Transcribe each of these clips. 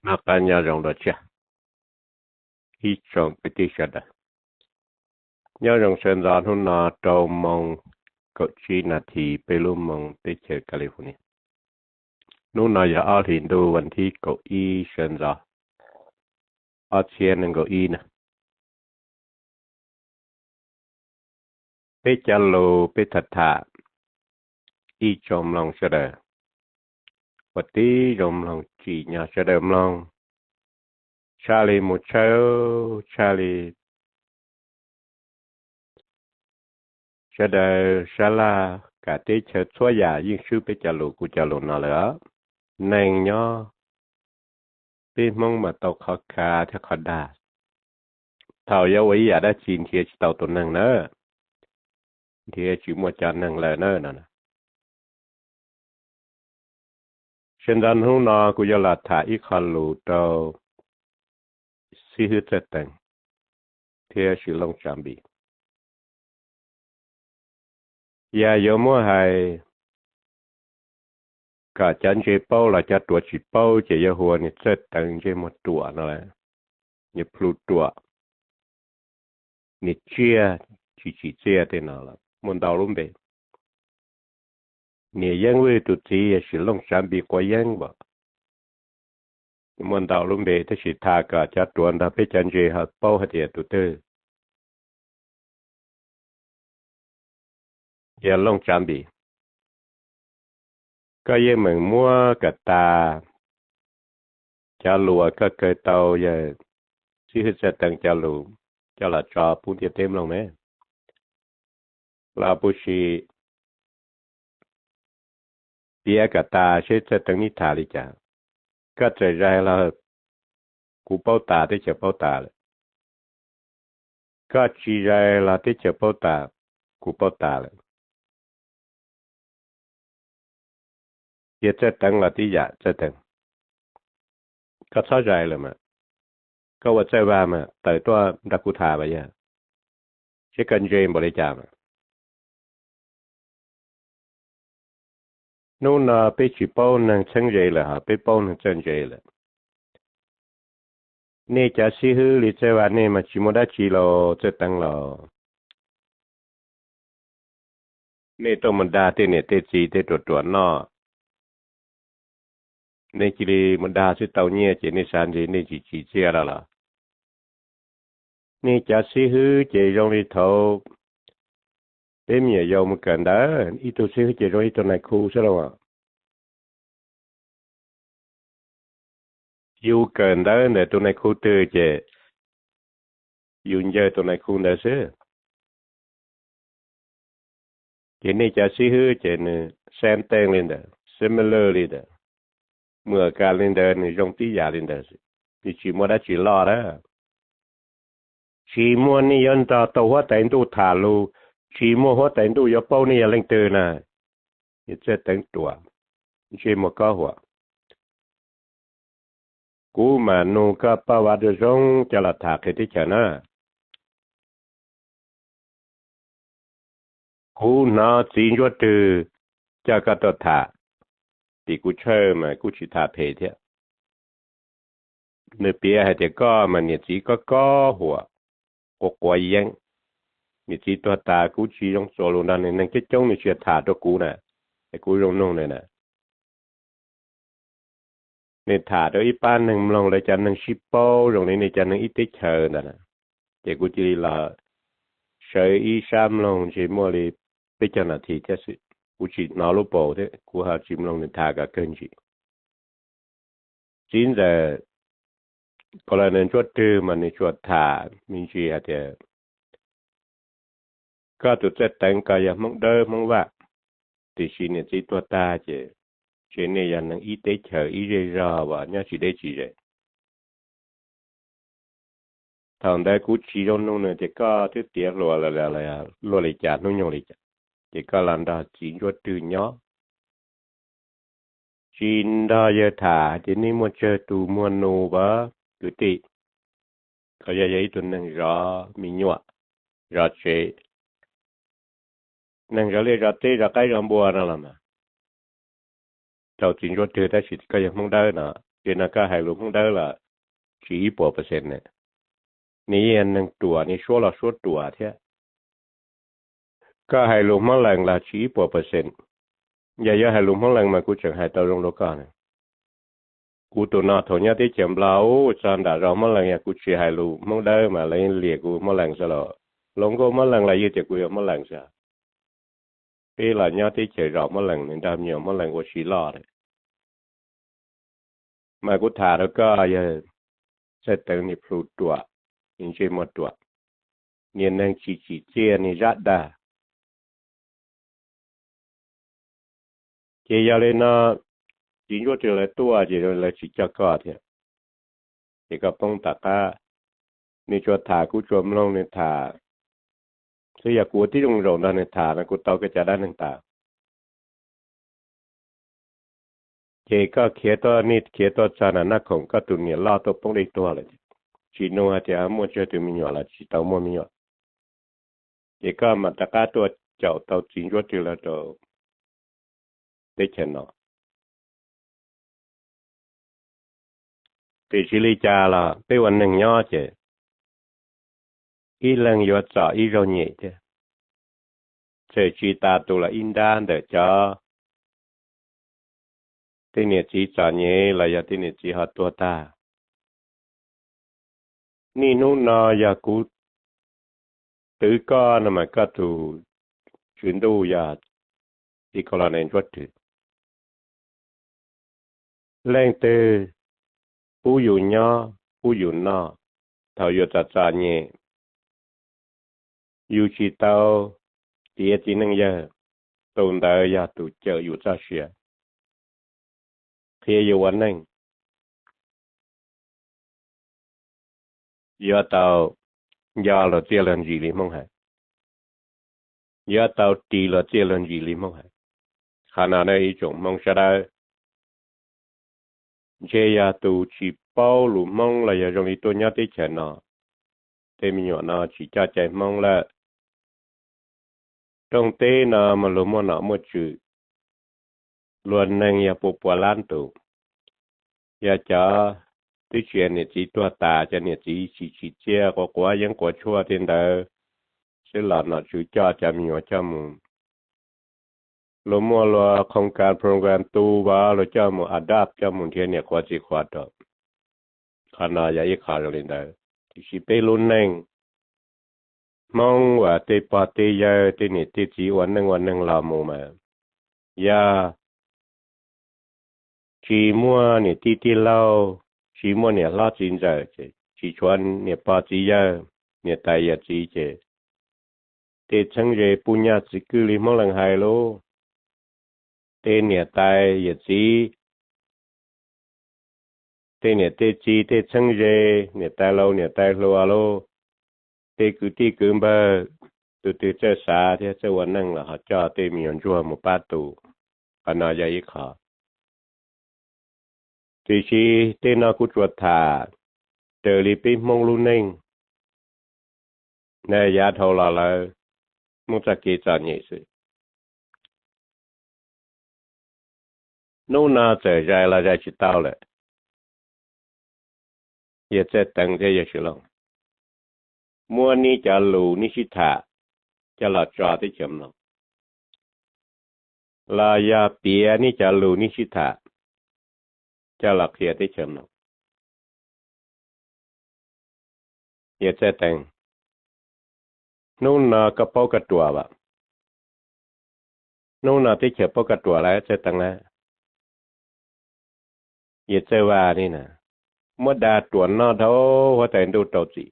Noj qab nyob zoo dua tshiab ib tsoom kwv tij sawv daws. Nyob zoo sawv ntxov hnub no rau moos kaum tsib nas this peb lub moos teb chaws California. Hnub no yog ob hlis ntuj vas thib kaum ib sawv ntxov ob txhiab nees nkaum ib na. Peb cov lus peb tham tham ib tsoom mloog sawv daws, ua tib zoo mloog tsim nyog sawv daws mloog, tshaj li mus tshawb, tshaj li sawv daws sab laj kam teb chaws txhua yam yeej swb peb cov lus kuv cov lus no lawm. Neeg nyob peb Hmoob mas tau qhov khav thiab qhov dag. Thaum yuav ua ib yam dab tsi nrhiav tsis tau tus neeg na, nrhiav tsis muaj cov neeg lawm na no. Sawv ntxov hnub no kuv yuav los tham ib qho lus rau xib hwb Txawj Teev thiab Sis Looj Tsav Npis. Yog yuav muab hais kom cov ntse paub los cov ruam tsis paub ces yuav hu ua niag Txawj Teev ntsej muag ruam no lawm, niag plhu ruam, niag tsiaj tsis tsim txiaj tej no los muaj ntau lub npe. Niag Yeeb Vwj tus txiv yog Sis Looj Tsav Npis quav yeeb as, muaj ntau lub npe tab sis tham kom cov ruam nrog peb cov ntse ho paub hais tias tus twg. Yog Looj Tsav Npis, koj yeej meem muab kom tas cov lus uas koj kawg tau yawg xib hwb Txawj Teev cov lus coj los tso pub ntiaj teb mloog ne, los puas sim piav kom tas seb Txawj Teev neb tham li cas. Koj txawm zais los kuv paub tas teb chaws paub tas lawm, koj tsis zais los teb chaws paub tas kuv paub tas lawm. Yog Txawj Teev los tib yam, Txawj Teev, koj txhob zais lawm mas, koj ua Txawj Vag mas tawm tuaj nrog kuv tham mas yog, seb koj ntse npaum li cas mas. Hnub no peb tsis paub neeg txheeb ze lawm ho peb paub neeg txawj ntse lawm. Nej cov xib hwb li Txawj Vag nej mas tsis muaj dab tsi los Txawj Teev los, nej tuaj mus dag tej niam tej txiv tej ruam ruam noj, nej cia li mus dag xwb tau nyiaj ces nej xav ntshe nej tsis tsim txiaj los los. Nej cov xib hwb ces zoo li thaum peb me nyuam yaus mus kawm ntawv, ib tug xib hwb ces zoo ib tug nais khu xwb lauj. Yus kawm ntawv ntawm tus nais khu twg ces yus ncaws tus nais khu ntawd xwb. Ces nej cov xib hwb ces nws same thing li ntawd, similar li ntawd, muam kas li ntawd, nws zoo tib yam li ntawd, nws tsis muaj dab tsi loj na. Tsis muaj nej yuav nrog tau huab tais ntuj tham lus, tsis muaj huab tais ntuj yuav paub nej yog leej twg na. Yog Txawj Teev ruam, ntsej muag kob huam. Kuv mam nug koj paj vav rau zoo coj los tham qhia teb chaws na. Kuv hnov txiv Ntsuab Rwg coj koj tuaj tham, tim kuv tshawj mas kuj tsis tham phem thiab. Nws piav hais tias koj mas niam txiv kob kob huam, quav quav yeeb, niam txiv tuag tas kuv tsis zoo txuas lus nrog nws, neeg coob coob nws tsis tham rau kuv na, es kuv zoo nug nws na. Nws tham rau ib pab neeg mloog, lawv cov neeg sib paub zoo li nej cov neeg ib teb chaws ntawd na. Ces kuv cia li los sawv ib sab mloog ntshe muaj li peb caug nas this thiab xwb, kuv tsis hnov lub paus thiab kuv ho tsis mloog nws tham kom kawg ntsis. Txiv ntxawm, ko la nws Ntsuab Rwg mas nws tsuas tham me ntsis hais tias koj tus Txawj Teev ko yog Hmoob Dawb Hmoob Vaj, tiam sis niam txiv tuag tag ces ntshe nej yog neeg ib teb chaws ib zej zog uas nyob tsis deb tsis ze. Thaum ntawd kuv tsis zoo nug nws tias koj twb tiav hluas luaj li cas hnub nyoog li cas, ces koj los nrog txiv Ntsuab Rwg nyob, tsis nrog yawg tham hais tias nej muaj tsawg tus muag nus as kwv tij. Koj yog yog ib tug neeg zov me nyuam, zov tsev, neeg zov liaj zov teb zov qaib zov npua no los mas rau txiv Ntsuab Rwg, tab sis koj yog Hmoob Dawb no, Ces no koj hais lus Hmoob Dawb los tsis ib puas percent ne. Nws yeej yog neeg ruam, nws suab los suab ruam thiab. Koj hais lus Hmoob Lees los tsis ib puas percent. Yog yuav hais lus Hmoob Lees mas kuv tseem hais tau zoo dua koj ne. Kuv tus no thaum nyob teb chaws Nplog ub txog nram zos Hmoob Lees, yog kuv tsis hais lus Hmoob Dawb mas lawv liam kuv Hmoob Lees xwb los. Hluas nkauj Hmoob Lees los yeej tias kuv yog Hmoob Lees xwb. Peb los nyob teb chaws zos Hmoob Lees, nws nrog me nyuam Hmoob Lees ua si loj lawm. Mas kuv tham rau koj yog Txawj Teev niag plhu ruam, niag ntsej muag ruam, niag neeg tsis tsim txiaj, niag zab dag. Ces yog li no, txiv Ntsuab Rwg lawv tuaj ces lawv tsis coj koj thiab, ces koj poob tom qab. Nws tsuas tham kuv tsuas mloog nws tham, xwb yog kuv ua tib zoo zaum nrog nws tham no kuv tau koj cov dab neeg tas. Ces koj khiav tuaj, nej khiav tuaj txog nram Naj Khoom, koj tus niam loj tuaj poob dej tuag lawm, tsis nug hais tias muaj tsawg tus me nyuam los tsis tau muaj me nyuam. Ces koj mam rov qab tuaj caum tau txiv Ntsuab Rwg los rau teb chaws no. Tiam sis li cas los peb ua neeg nyob ces ib leeg yuav txom ib zaug nyem thiab. Txawm tsis tas tus los ib nrab ntawm cov tej niam txiv txom nyem los yog tej niam txiv ho tuag tag. Niaj hnub no yog kuv twv koj no mas koj tus tswv ntuj yog txiv Kaus Los Nais Ntsuab Rwg. Leej twg pub yus nyob pub yus noj, thaum yus txom txom nyem, yus tsis tau tiav txiv neej yawg, tus ntawd yog tus cawm yus txoj sia, qhia yus ua neej. Yuav tau nco luag txiaj luag ntsig li Hmoob hais, yuav tau ris luag txiaj luag ntsig li Hmoob hais. Qhov no nej ib tsoom Hmoob sawv daws, ntshe yog tus tsis paub lus Hmoob los yog zoo li tuaj nyob teb chaws no, tej me nyuam no tsis coj cai Hmoob lawm. Rooj teb no mas luag muaj nom muaj tswv, luag neeg yog pua pua lab ntus. Yog cov twb tsis niam txiv tuag tas, cov niam txiv tsis tsim txiaj, quav quav yeeb quav tshuaj tej ntawd xwb los nom tswv coj cov me nyuam coj mus. Luag muaj luag qhoo kas program tu vas luag coj mus adopt, coj mus nrhiav niam qhuav txiv qhuav rau. Qhov no yog ib qho zoo li ntawd, tiam sis peb lub neej Hmoob uas tej pog tej yawg tej niam tej txiv ua neej ua neeg los mus mas yog tsis muaj niam tij tij laug, tsis muaj niam hlob txiv ntxawm, tsis tshuav niam pog txiv yawg, niam tais yawm txiv ces tej txheeb ze pub nyaj txiv kwj li Hmoob Lees hais lauj. Tej niam tais yawm txiv, tej niam tej txiv tej txheeb ze, niam tais laus niam tais hluas lauj, tej kwv tij kwv npawg, tus twg txawj xav thiab txawj ua neej los ho coj tej me nyuam ntsuag mus pab tu. Qhov no yog ib qho. Tiam sis tej no kuv tsuas tham raws li peb Hmoob lub neej na, yav dhau los lawv Hmoob txoj kev txom nyem xwb. Hnub no txawm zais los zais tsis tau lawm, yawg Txawj Teev thiab yawg Swm Looj, muab neb cov lus neb sib tham coj los tso teb chaws mloog, los yog piav neb cov lus neb sib tham coj los qhia teb chaws mloog. Yawg Txawj Teev, hnub no koj paub koj ruam as? Hnub no teb chaws paub koj ruam lawm Txawj Teev lawm. Yawg Txawj Vaj ne, muab dag ruam noj dhau huab tais ntuj rau txim.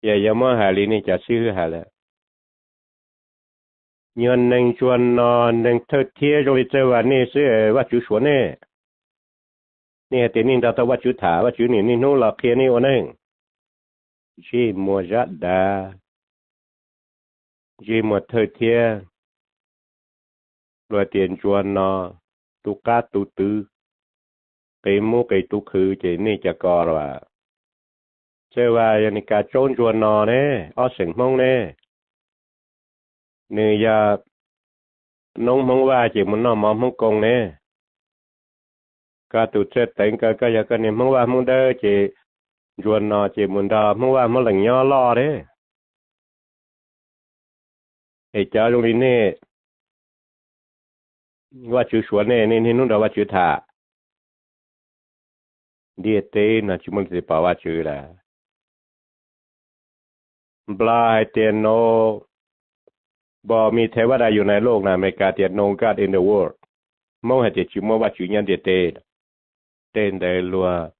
Yog yuav muab hais li nej cov xib hwb hais lawm, nyuag neeg ntsuag no, neeg thawj thiab zoo li Txawj Vaj nej xwb Vajtswv suav nej. Nej hais tias nej nrog tau Vajtswv tham, Vajtswv niaj hnub los qhia nej ua neej. Ntsej muag zab dav, ntsej muag thawj thiab. Luag tias ntsuag no tu qab tu twv, qe mub qe tub qhwv ces nej cov ko los as. Txawj Vaj yog nws kav tsaub ntsuag no ne, ob xeem Hmoob ne. Nws yog noob Hmoob Vaj ces mus noj mov Hmoob Koo ne. Koj tus Txawj Teev ko koj yog koj niag Hmoob Vaj Hmoob Dawb ces ntsuag no ces mus nrog Hmoob Vaj Hmoob Lees nyob loj thiab. Es cov zoo li nej, Vajtswv suav nej, nej niaj hnub nrog Vajtswv tham. Ntiaj teb no tsis muaj leej twg pom Vajtswv lawm. Nplog hais tias no, npo mi the vada yus nais loj na, Amelikas tias no God in the world. Hmoob hais tias tsis muaj Vajtswv nyob ntiaj teb. Tej ntawd luag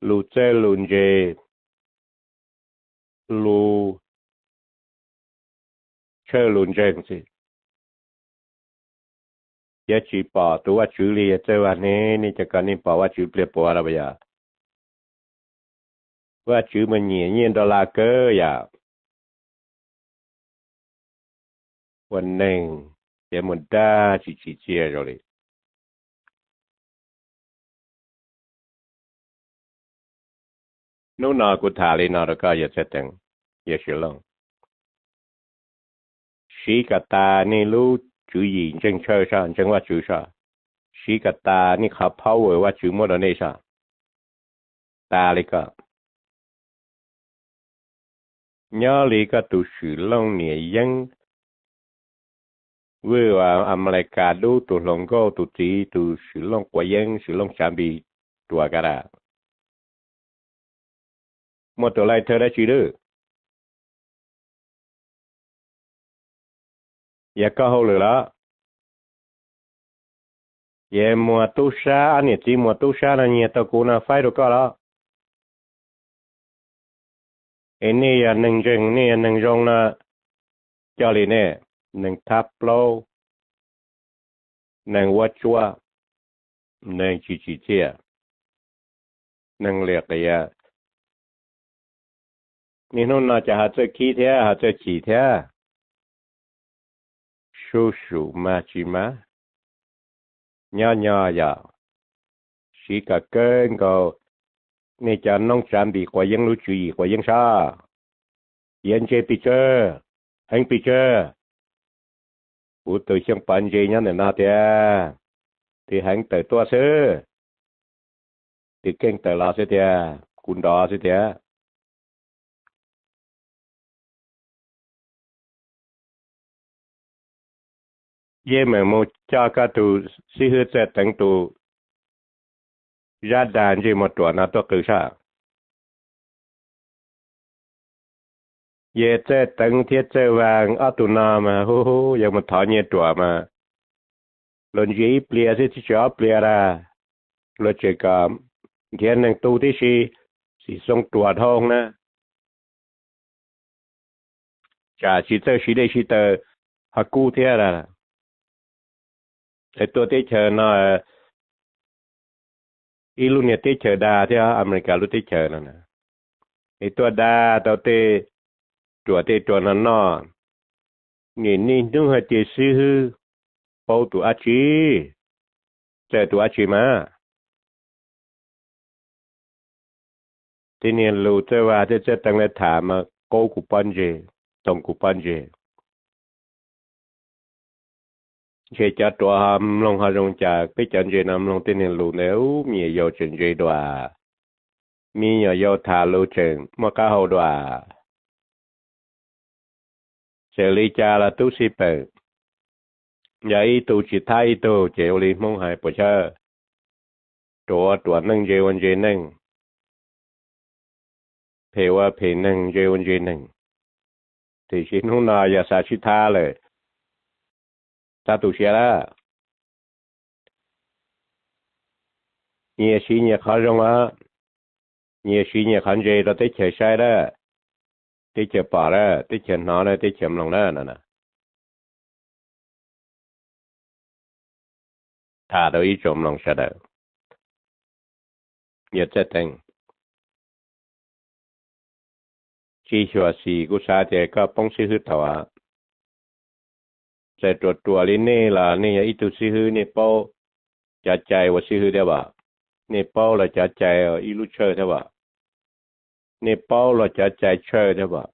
lus txawj lus ntse, lus tshawj lus ntseeg xwb. Yog tsis pom tus Vajtswv li yog Txawj Vaj ne, nej cov ko nej pom Vajtswv pliag puas los yog? Vajtswv mas nyiam nyiaj dollar kawg yom. Ua neeg ces mus dag tsis tsim txiaj zoo li. Hnub no kuv tham li no rau koj yawg Txawj Teev, yawg Swm Looj. Siv kom tas nej lub tswv yim ntseeg tshawj soj, ntseeg Vajtswv soj. Siv kom tas nej qhov power Vajtswv muab rau nej soj. Tas li koj. Nyob li koj tus Swm Looj niam Yeeb, vwj ua Amelikas dub tus hluas nkauj tus txiv tus Swm Looj quav yeeb, Swm Looj tsav npis ruam ka da. Muaj tus laij thawj dab tsi lawm? Yog koj hauj lwm los? Yog muag tub sab, ob niam txiv muag tub sab no nyiag tau kuv no faib rau koj los? Es nej yog neeg ntseeg, nej yog neeg zoo no, coj li nej, neeg thab plaub, neeg vuab tsuab, neeg tsis tsim txiaj, neeg liam qias. Niaj hnub no cas ho txawj khib thiab ho txawj chim thiab? Sub sum mas tsis mas, nyob nyob yog siv kom kawg nkaus nej cov noob tsav npis quav yeeb lub tswv yim quav yeeb sab. Yav ntse pis tsawg, heev pis tsawg. Kuv tus Xyooj Pov Ntse nyob ntawm no tias, tus heev tawm tuaj xwb, tus keej tawm los xwb tiag, kuv nrov xwb tiag. Yeej meem mus coj koj tus xib hwb Txawj Teev tus zab dag ntsej muag ruam no tuaj qw sab. Yawg Txawj Teev thiab Txawj Vaj ob tug no mas hu hu yog mus thov nyiaj ruam mas luag ntsia ib pliag xwb tsis tsis ob pliag las, luag tseem kom nrhiav neeg tu tib si, xim xoo ruam dhau na. Tsam tsis txawj siv dej siv taws ho kub thiab las. Es tuaj teb chaws no ib lub niag teb chaws dag thiab, Amelikas lub teb chaws no, es tuaj dag tau tej ruam tej ruam no noj, nim niaj hnub hais tias xib hwb paub tus dab tsi, txawj tus dab tsi mas. Tej niag lus Txawj Vaj thiab Txawj Teev lawv tham mas qaub kuv pob ntseg, toom kuv pob ntseg. Ntshe cov ruam ho mloog ho zoo cas, peb cov ntse no mloog tej niag lus ntawd ub me nyuam yaus tseem ntse dua, me nyuam yaus tham lus tseem muaj qab hau dua. Txawm li cas los tub xib peem, yog ib tug tsis thab ib tug ces ua li Hmoob hais puas chawj, ruam ua ruam neej, ntse ua ntse neej, phem ua phem neeg, ntse ua ntse neeg. Tiam sis hnub no yog xav sib thab lawm, tab tu siab lawm. Nyias siv nyias qhov zoo os, nyias siv nyias qhov ntse rau teb chaws saib lawm, teb chaws pom lawm, teb chaws hnov lawm, teb chaws mloog lawm no. Tham rau ib tsoom mloog sawv daws. Yawg Txawj Teev, tsis xyuam xim kuv xav tias koj poob xib hwb tau. Txawm ruam ruam li nej los nej yog ib tug xib hwb, nej paub cov cai ua xib hwb thiab as? Nej paub los cov cai ib lub tshawj thiab as? Nej paub los cov cai tshawj thiab as?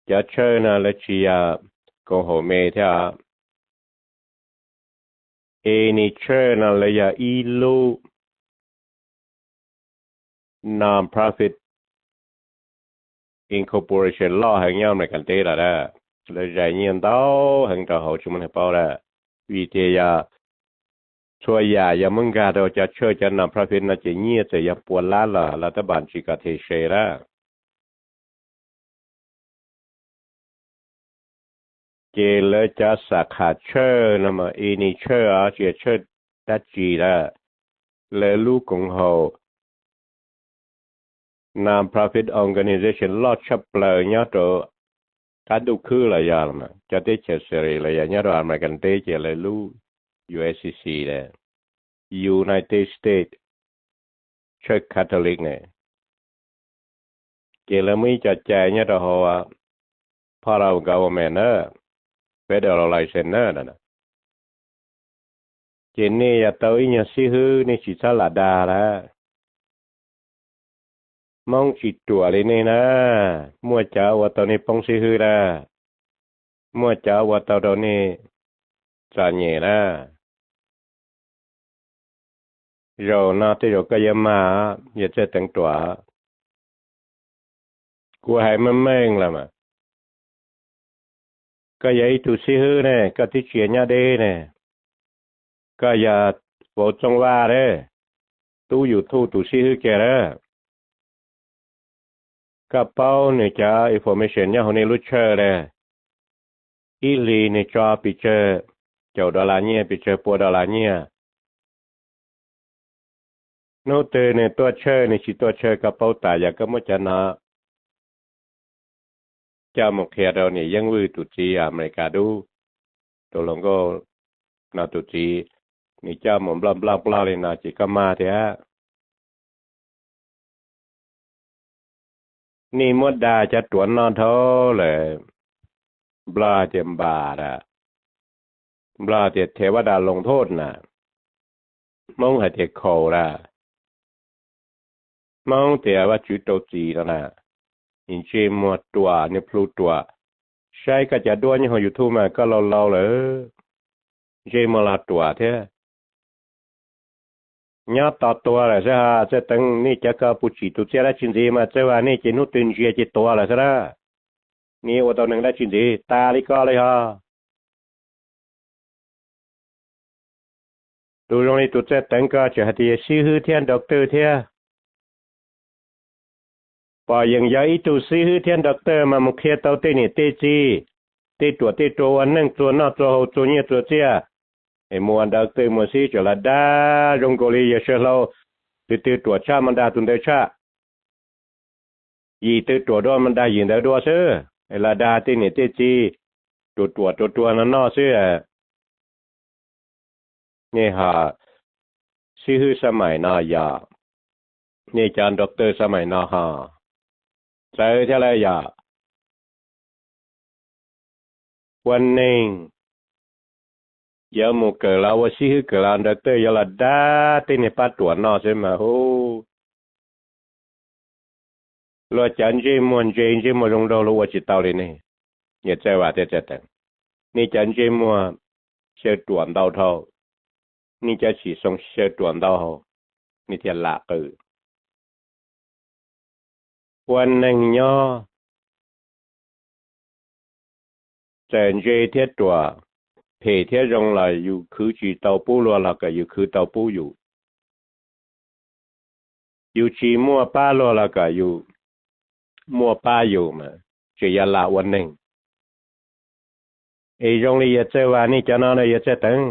Cov tshawj no lawv tsis yog koom haum me thiab. Any Church no lawv yog ib lub non-profit incorporation loj heev nyob Amelikas teb lawm a. Lawv zais nyiaj ntau heev rau hauv tsis muaj neeg paub a. Vim tias yog txhua yam yog muab nkag rau cov church cov non-profit no ces nyiaj txawm yog pua lab los lawv tab tom tsis kom them se a. Ces lawv cov xab khas church no mas Any Church os, tsis yog church dab tsi a, lawv lub koom haum non-profit organization loj tshaj plaws nyob rau qab ntuj khwb los yog cov teb chaws xws li los yog nyob rau Amelikas teb ces lawv lub U S C C, United States Church Catholic ne, ces lawv muaj ib co cai nyob rau hauv part of government na, federal license na. Ces nej yog tau ib nyuag xib hwb nej tsis txhob lam dag lawm. Hmoob tsis ruam li nej na, muaj cov ua tau nej poob xib hwb na, muaj cov ua tau rau nej txom nyem na. Zaum no tej zaum koj yuav mag, yog Txawj Teev Ruam. Kuv hais meej meej los mas, koj yog ib tug xib hwb ne, koj twb tsis nyob deb ne, koj yog Vauv Txooj Vaj ne, tub YouTube tus xib hwb kiag na. Koj paub nws cov information nyob hauv nej lub church ne, ib hlis nws tso pes tsawg caum dollar nyiaj, pes tsawg pua dollar nyiaj. Hnub twg nws tuaj church nws tsis tuaj church koj paub tas, yog koj muab cov no coj mus qhia rau niam Yeeb Vwj tus txiv Amelikas dub, tus hluas nkauj no tus txiv, nws coj mus nploj nploj nploj li no ces koj mag thiab. Nej muab dag cov ruam noj dhau lawm, Nplog tias npas a, Nplog tias thev vaj das loos thoj na, Hmoob hais tias khaus a. Hmoob tias Vajtswv rau txim no na. Ntsej muag ruam, niag plhu ruam. Saib koj cov duab nyob hauv YouTube mas koj laus laus lawm, ntsej muag los ruam thiab. Nyob tos tuag lawm xwb ho. Txawj Teev, nej cov ko puas tsim tus txiaj dab tsi ntxiv mas Txawj Vaj nej ces hnub twg ntsia ces tuag lawm xwb na. Nej ua tau neeg dab tsi ntxiv tas li ko li ho. Tus zoo li tus Txawj Teev ko tseem hais tias yog xib hwb thiab nrau twj thiab. Pom yeej yog ib tug xib hwb thiab nrau twj mas mus qhia tau tej niam tej txiv, tej ruam tej ruas ua neej txuag noj txuag haus txuag nyiaj txuag txiaj, es mus ua nrau twj mus xib tseem lam dag zoo nkaus li yog saw hlau, tus twg ruam tshaj mas dag tus ntawd tshaj, yim twg ruam dua mas dag yim ntawd dua xwb, es lam dag tej niam tej txiv ruam ruam ruam ruam no noj xwb. Nej ho xib hwb xab maim no yog, nej cov nrau twj xab maim no ho txawv thiab lawm yog. Ua neeg yuav mus kawm los ua xib hwb kawm los nrau twj yuav los dag tej niag pab ruam noj xwb mas hu. Luag cov ntsej muag ntse ntsej muag zoo nraug luag ua tsis tau li nej. Yog Txawj Vaj thiab Txawj Teev, nej cov ntsej muag xyaw ruam ntau dhau, nej cov tsim xoo xyaw ruam ntau hau, nej thiaj lam qw. Ua neeg nyob txawm ntse thiab ruam, phem thiab zoo los yus khwv tsis tau pub luag los kom yus khwv tau pub yus. Yus tsis muaj pab luag los kom yus muaj pab yus mas tseem yog lam ua neeg. Es zoo li yog Txawj Vaj nej cov no na, yog Txawj Teev,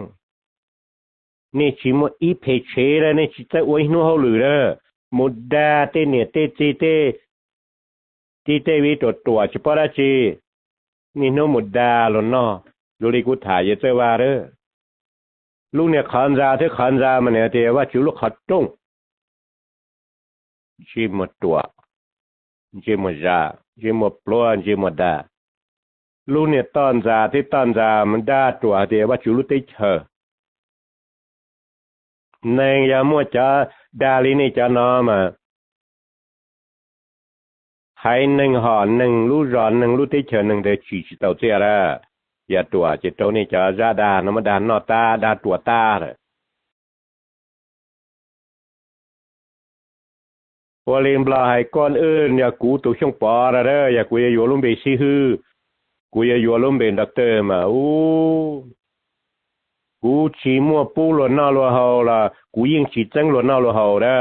nej tsis muaj ib phem tshev lawm, nej tsis txawj ua ib hnub hauj lwm lawm, mus dag tej niam tej txiv tej, tib tej viv ruam ruam tsis paub dab tsi, niaj hnub mus dag luag noj. Zoo li kuv tham yog Txawj Vaj lawm, lub niag qhov ntxa thiab qhov ntxa mas nws tias Vajtswv lub qhov rooj. Ntsej muag ruam, ntsej muag zam, ntsej muag pluav, ntsej muag dag. Lub niag toj ntxa thiab toj ntxa mas dag ruam hais tias Vajtswv lub teb chaws. Neeg yog muaj cov dag li nej cov no mas haiv neeg hom neeg lub zos neeg lub teb chaws neeg ntawd tsim tsis tau txiaj lawm. Yog ruam ces rau nej cov zab dag no muab dag noj tag, dag ruam tag lawm. Ua li Nplog hais koj wb yog kuv tus Xyooj Pov na, yog kuv yuav yuav lub npe xib hwb, kuv yuav yuav lub npe doctor mas u, kuv tsis muaj pub luag noj luag haus los kuv yeej tsis txeeb luag noj luag haus na.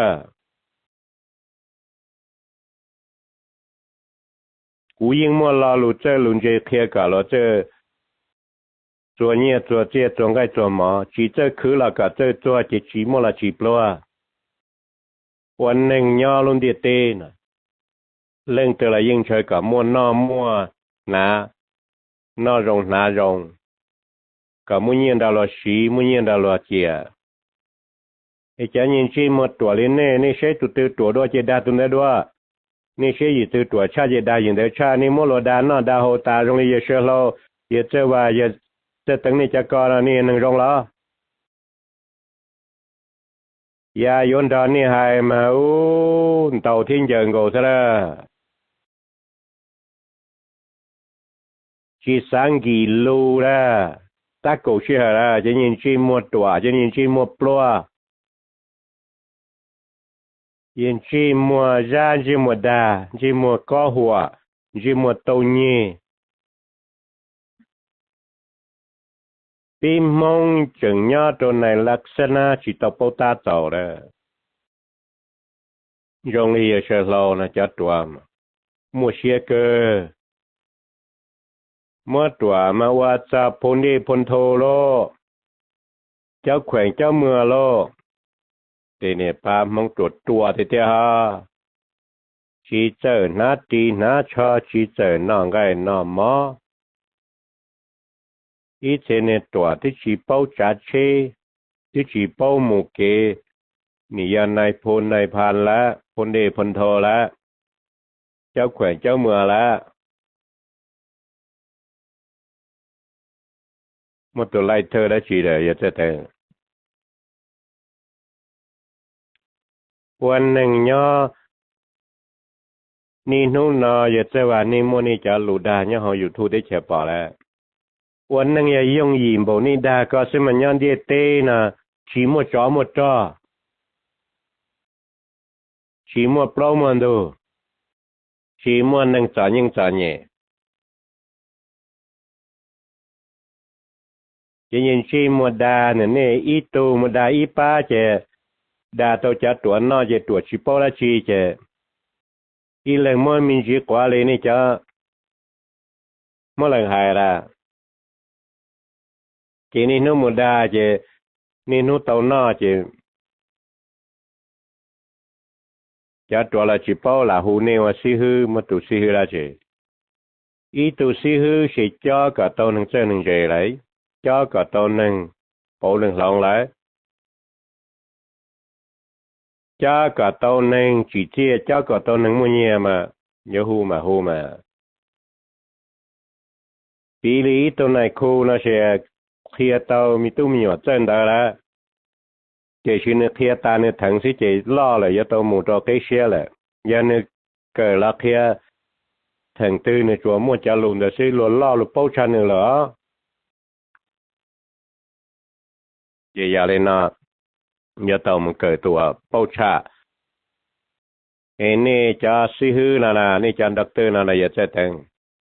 Kuv yeej muaj lo lus txawj lus ntse qhia kom luag txawj txuag nyiaj txuag txiaj txuag nqaij txuag mov, tsis txawj khwv los kom txawj txuag ces tsis muaj los tsis pluag. Ua neeg nyob lub ntiaj teb no, leej twg los yeej ntshaw kom muaj noj muaj hnav, noj zoo hnav zoo, kom muaj nyiaj nrog luag siv, muaj nyiaj nrog luag ciam. Es cov niag ntsej muag ruam li nej, nej saib tus twg ruam dua ces dag tus ntawd dua. Nej saib yim twg ruam tshaj ces dag yim ntawd tshaj. Nej muab luag dag noj dag haus tas zoo li yawg Saw Hlau, yawg Txawj Vas, yawg Txawj Teev nej cov ko no nej neeg zoo los? Yog yuav nrog nej hais mas u, ntaus thiab ncaws nkaus xwb lawm. Tsis xav nkim lus lawm, tab kaum sij hawm lawm, cov niag ntsej muag ruam, cov niag ntsej muag pluag, yog ntsej muag zab, ntsej muag dag, ntsej muag kob huam, ntsej muag tau nyeg. Peb Hmoob tseem nyob rau nais laj xab nab tsis tau paub tab txaus lawm. Zoo li yawg Saw Hlau no cov ruam muaj siab kawg. Muab ruam mas ua txog phu ndej phu nthu lauj, cov khueem cov muag lauj, ces niag pab Hmoob ruam ruam tiag tiag ho. Tsis txawj hnav ris hnav tsho, tsis txawj noj nqaij noj mov. Ib txhia niag ruam twb tsis paub tsav tsheb, twb tsis paub mus kev, nim yog nais phu nais phas lawm, phu ndej phu nthu lawm, cov khueem cov muag lawm. Muaj tus laij thawj dab tsi lawm yog txawj teev. Ua neeg nyob niaj hnub no yog txawj vas nej muaj nej cov lus dag nyob hauv YouTube teb chaws pom lawm. Ua neeg yog yooj yim npaum nej dag ko xwb mas nyob ntiaj teb no tsis muaj tsov muaj rog, tsis muaj plaub muaj ntug, tsis muaj neeg txom nyem txom nyem. Ces yog ntsej muag dag na, nej ib tug mus dag ib pab ces dag tau cov ruam noj ces ruam tsis paub dab tsi ces ib leeg muab me ntsis quav li nej cov Hmoob Lees hais lawm. Ces niaj hnub mus dag ces niaj hnub tau noj ces cov ruam los tsis paub lam hu nej ua xib hwb, muaj tus xib hwb dab tsi. Ib tug xib hwb ces cob kom tau neeg txawj neeg ntse lawm, cob kom tau neeg pauv neeg hloov lawm, cob kom tau neeg tsim txiaj, cob kom tau neeg muaj nyiaj mas yuav hu mas hu mas. Piv li ib tug nais khu no ces qhia tau me tub me nyuam txawj ntawv lawm, tiam sis nws qhia tas nws theev xwb ces loj lawm yuav tau mus rau qib siab lawm. Yog nws kawm los qhia theem twg nws tsuas muaj cov lus ntawd xwb, luag loj luag paub tshaj nws lawm os. Ces yog li no, yuav tau mus kawm tus uas paub tshaj. Es nej cov xib hwb no na, nej cov doctor no na yog txawj teev,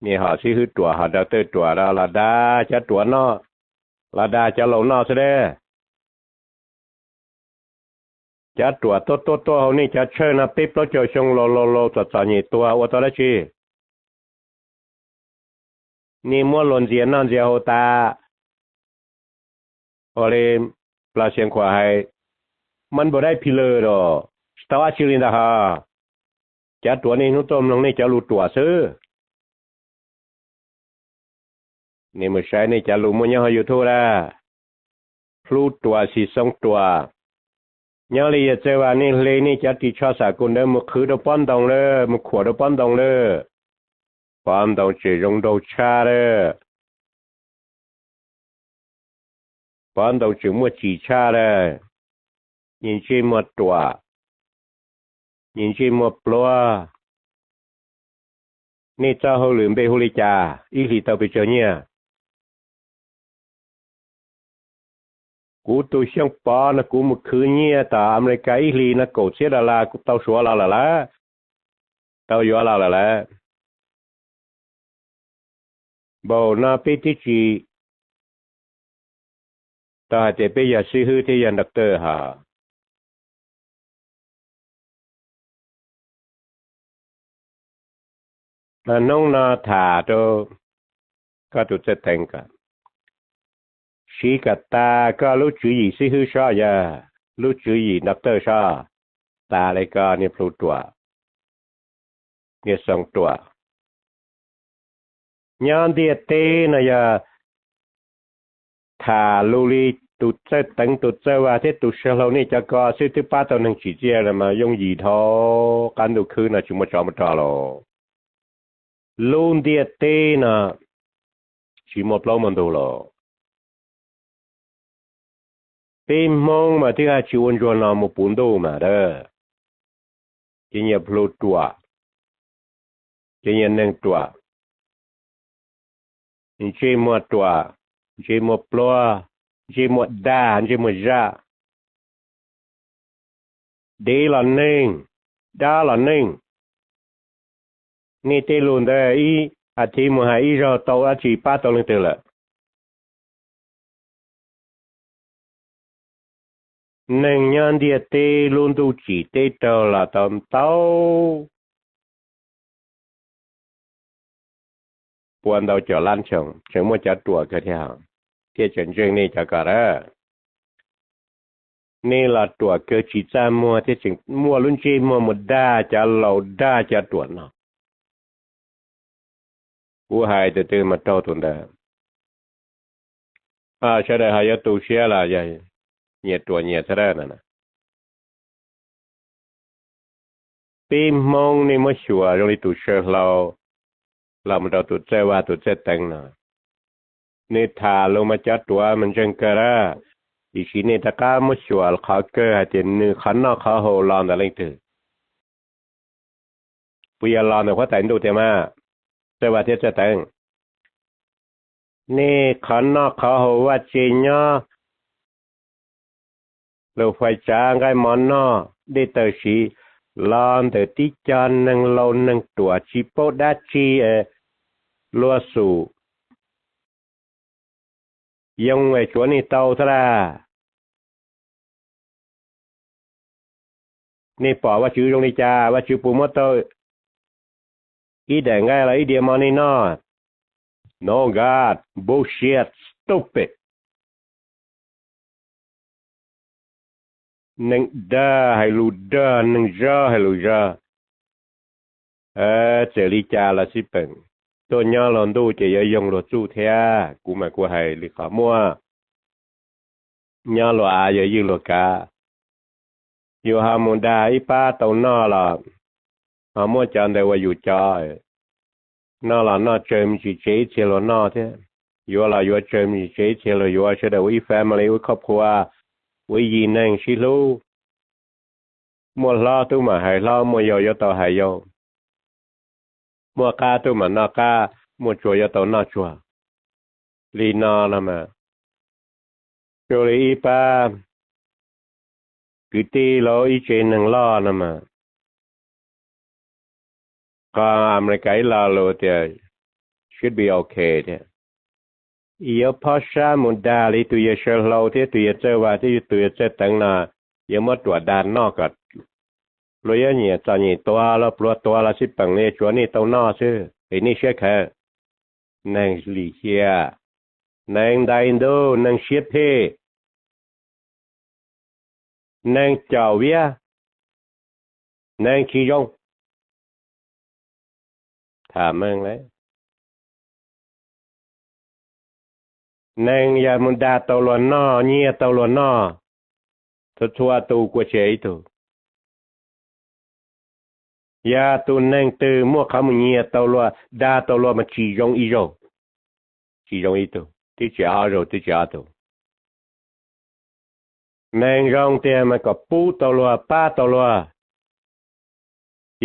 nej ho xib hwb ruam ho doctor ruam los dag cov ruam noj, los dag cov laus noj xwb dab. Cov ruam tuaj tuaj tuaj hauv nej cov tshawj no peb plaub caug xyoo laus laus laus txom txom nyem tuag ua tau dab tsi? Nej muab luag ntxias noj ntxias haus tas, ua li Plas Xias Khuam hais, mab npau dai phi lawm los tsis tau dab tsi li ntag ho. Cov ruam niaj hnub tuaj mloog nej cov lus ruam xwb. Nej mus saib nej cov lus muaj nyob hauv YouTube lawm, hlub ruam xim xoo ruam. Nyob li yawg Txawj Vas nej hle nej cov ris tsho xam kus ntawd mus qhwv rau pob ntoos lawm, mus khuam rau pob ntoos lawm, pob ntoos tseem zoo nraug tshaj lawm, pob ntoos tseem muaj tsim tshaj lawm. Nyias ntsej muag ruam, nyias ntsej muag pluag. Nej txoj hauj lwm npe hu li cas, ib hlis tau pes tsawg nyiaj? Kuv tus Xyooj Pov no kuv mus khwv nyiaj tom Amelikas ib hlis no kaum txhiab dollar kuv tau suav los lawm lawm, tau yuav los lawm lawm. Npaum no peb twb tsis tau hais tias peb yog xib hwb thiab yog doctor hos. Hnub no tham rau koj tus txawj teev kom siv kom tas koj lub tswv yim xib hwb sob, yog lub tswv yim doctor sob, tas li koj niag plhu ruam, niag xoo ruam. Nyob ntiaj teb no yog tham lus li tus txawj teev tus txawj vaj thiab tus saw hlau nej cov ko xwb twb pab tau neeg tsim txiaj no mas yooj yim dhau qab ntuj khwb no tsis muaj tsov muaj rog los. Lub ntiaj teb no tsis muaj plaub muaj ntug los. Peb Hmoob mas twb haj tsis ua ntsuag no mus puv ntuj mas a. Ces nyias plhu ruam, ces nyias neeg ruam, ntsej muag ruam, ntsej muag pluag, ntsej muag dag, ntsej muag zaj, dev los neeg, dab los neeg. Nej tej lus ntawd ib as thiv mus hais ib zaug tau dab tsi pab tau leej twg lawm? Neeg nyob ntiaj teb lub ntuj tsim teb raug los tau ntau pua ntau cov lab ntshoos, tseem muaj cov ruam kawg thiab, thiaj tseem ntseeg nej cov ko a. Nej los ruam kawg tsis txaj muag thiab tseem muaj lub ntsej muag mus dag cov laus dag cov ruam no. Kuv hais tus twg mas raug tus ntawd. Sawv daws ho yuav tu siab los yog nyias ruam nyias txhob dab no. Peb Hmoob nej muab xyuas zoo li tus saw hlau los mus rau tus txawj vaj tus txawj teev no, nws tham lus mas cov ruam mas ntseeg kawg a. Tiam sis nej rov qab muab xyuas qhov kawg hais tias nws qhov noj qhov haus los ntawm leej twg. Puas yog los ntawm huab tais ntuj tiag mas? Txawj vaj thiab txawj teev, nej qhov noj qhov haus vaj tse nyob, lus fais tsav nqaij mov noj, dej tawm siv, los ntawm tib co neeg laus neeg ruam tsis paub dab tsi, luag xum yoo es tsuav nej tau xwb laj. Nej pom Vajtswv zoo li cas? Vajtswv puas muab tau ib daim nqaij los ib diav mov nej noj? No God, bullshit, stupid. Neeg dag hais lus dag, neeg zog hais lus zog. Txawm li cas los xij peem, tuaj nyob luag ntuj ces yuav yoog luag txuj thiab. Kuv mas kuv hais li qhov muaj, nyob luag av yuav ywj luag kav. Yus ho mus dag ib pab tau noj los ho muab cov ntawd ua yus cov. Noj los noj tsawg me ntsis tseg ib txhia luag noj thiab, yuav los yuav tsawg me ntsis tseg ib txhia luag yuav. Sawv daws ua ib family, ua ib khoj phua, ua ib yim neeg sib hlub. Muaj hlob tub mam hais hlob, muaj yau yuav tau hais yau, muaj qab tub mam noj qab, muaj tsuag yuav tau noj tsuag. Li no no mas, zoo li ib pab kwv tij los ib tsev neeg loj no mas, qhov Amelikas ib lo lus tias should be okay thiab. Yuav phob sab mus dag li tus yawg saw hlau thiab tus yawg txawj vaj thiab tus yawg txawj teev no, yuav muab ruam dag noj kom luag yuav nyiam txom nyem tuag los pluag tuag los xij peem li, tsuav nej tau noj xwb es nej siab kheev. Neeg lim hiam, neeg ntais ntug, neeg siab phem, neeg caum viab, neeg tsis zoo. Tham meej lawm. Neeg yog mus dag tau luag noj, nyiag tau luag noj, txhua txhua tus kuj tsis ib tug. Yog tus neeg twg muaj qhov mus nyiag tau luag, dag tau luag mas tsis zoo ib zaug, tsis zoo ib tug, twb tsis ob zaug twb tsis ob tug. Neeg zoo tiag mas kom pub tau luag, pab tau luag.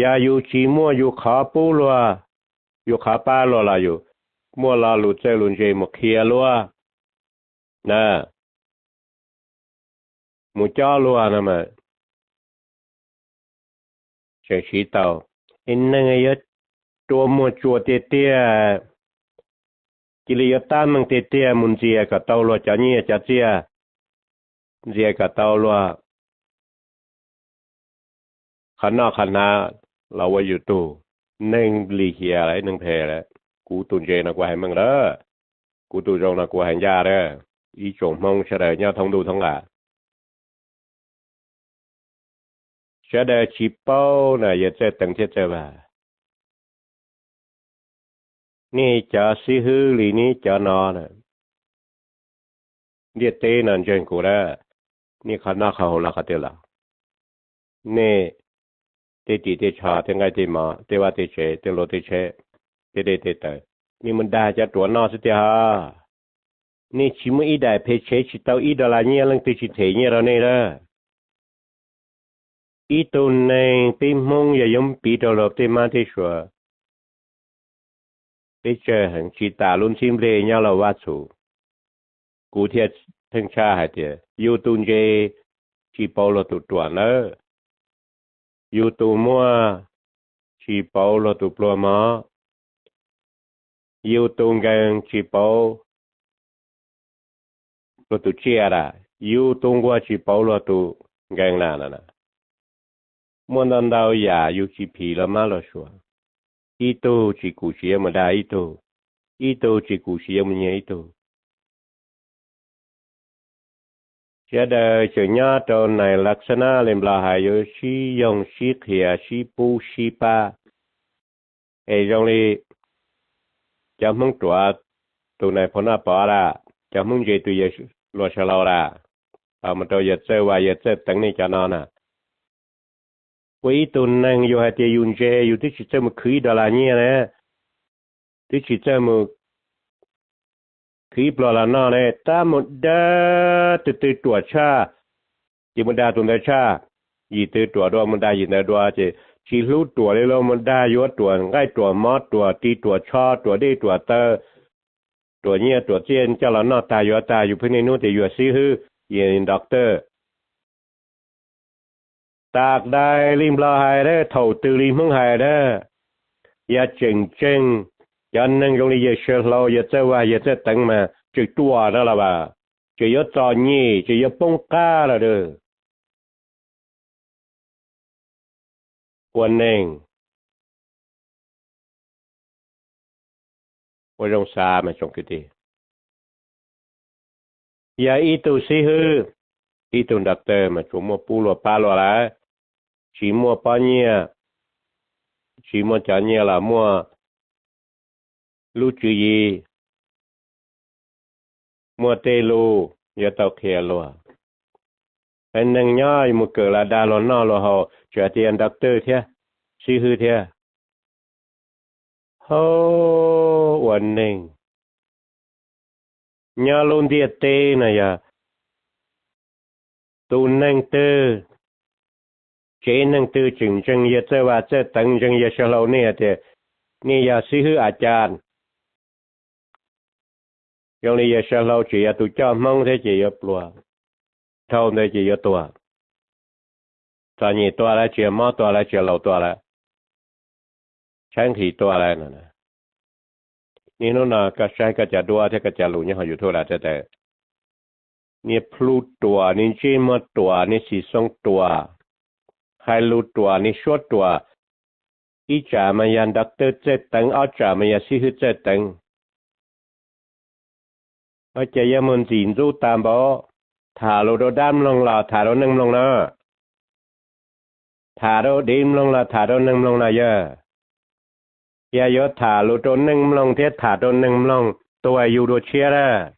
Yog yus tsis muaj yus qhov pub luag, yus qhov pab luag los yus muaj lo lus txawj lus ntse mus qhia luag na. mus cob luag no mas tseem siv tau. Es neeg yuav rua muag tsuas tiag tiag, cia li yuav tab meeg tiag tiag mus ntxias kom tau luag cov nyiaj cov txiaj, ntxias kom tau luag qhov noj qhov hnav los ua yus tug. Neeg lim hiam lawm, neeg phem lawm. Kuv tus ntse no kuv hais meej lawm, kuv tus zoo no kuv hais ncaj lawm. Ib tsoom Hmoob sawv daws nyob thoob ntuj thoob nqaim, sawv daws tsis paub na yawg Txawj Teev thiab Txawj Vaj, nej cov xib hwb li nej cov no na, ntiaj teb no ntseeg kuv na, nej qhov noj qhov haus los qhov twg los, nej tej ris tej tsho tej nqaij tej mov tej vaj tej tsev tej luag tej tsheb tej dej tej taws, nej mus dag cov ruam noj xwb tiag ho. Nej tsis muaj ib daim phe tsheb tsis tau ib dollar nyiaj, leej twg tsis them nyiaj rau nej lawm. Ib tug neeg peb Hmoob yog yuav piv rau luag tej mab tej suav, peb tsawg heev tsis tas lub ntxhib nplej nyob Lauj Vaj Txhum. Kuv thiaj theej tshaj hais tias yus tus ntse tsis pauv luag tus ruam nawb, yus tus muaj tsis pauv luag tus pluag mog, yus tus nkees tsis pauv luag tus tsiaj lawm, yus tus nquag tsis pauv luag tus nkees lawm. Muaj ntau ntau yam yus tsis phim luag mab luag suav. Ib tug tsis kum siv yuav mus dag ib tug, ib tug tsis kum siv yuav mus nyiag ib tug. Sawv daws tseem nyob rau nais lav xab nab li Nplog hais yuav sib yoog sib qhia sib pub sib pab. Es zoo li cov Hmoob ruam tus nais phoo Naj Pov lawm, cov Hmoob ntse tus yawg Luas Saw Laus lawm, los mus rau yawg Txawj Vaj yawg Txawj Teev nej cov no na. Ua ib tug neeg yus hais tias yus ntse yus twb tsis txawj mus khwv ib dollar nyiaj na, twb tsis txawj mus khwv ib pluag los noj ne, tab mus dag tus twg ruam tshaj ces mus dag tus ntawd tshaj, yim twg ruam dua mus dag yim ntawd dua, ces tsis hlub ruam li los mus dag yuav ruam nqaij ruam mov ruam ris ruam tsho ruam dej ruam taw, ruam nyiaj ruam txiaj coj los noj tag yuav tag, yus pheej niaj hnub tias yus xib hwb, yus doctor. Tas dais li Nplog hais dab, thaum twg li Hmoob hais dab. Yog tseem tseeb, cov neeg zoo li yawg Saw Hlau yawg Txawj Vaj yawg Txawj Teev mas tseem ruam no los as, tseem yuav txom nyem tseem yuav poob qab lawm. Ua neeg ua zoo xav mas tsoom kwv tij, yog ib tug xib hwb, ib tug doctor mas tsuas muaj pub luag pab luag lawm, tsis muaj pob nyiaj, tsis muaj cov nyiaj los muaj lub tswv yim, muaj tej lus yuav tau qhia luag. Haiv neeg nyob mus kawm los dag luag noj luag haus tseem hais tias doctor thiab, xib hwb thiab. Hos, ua neeg nyob lub ntiaj teb no yog tus neeg twg, tsev neeg twg tseem ntseeg yawg Txawj Vaj Txawj Teev, ntseeg yawg Saw Hlau, nej tias nej yog xib hwb a cas, zoo li yawg Saw Hlau tseem yog tus coj Hmoob thiab ces yuav pluag, dhau ntawd ces yuav tuag. Txom nyem tuag lawm, tsis yog mob tuag lawm, tsis yog laus tuag lawm, tshaib nqhis tuag lawm no. Niaj hnub no koj saib koj cov duab thiab koj cov lus nyob hauv YouTube lawm tawm, niag plhu ruam, niag ntsej muag ruam, niag xim xoo ruam, hais lus ruam, niag suab ruam. Ib tsam mas yog doctor Txawj Teev, ob tsam mas yog xib hwb Txawj Teev. Ua cas yuav mus ntxim ntxub tas npaum, tham lus rau dab mloog los tham rau neeg mloog na, tham rau dev mloog los tham rau neeg mloog na yog. Yog yuav tham lus rau neeg mloog thiab tham rau neeg mloog tuag yus dua tshiab lawm.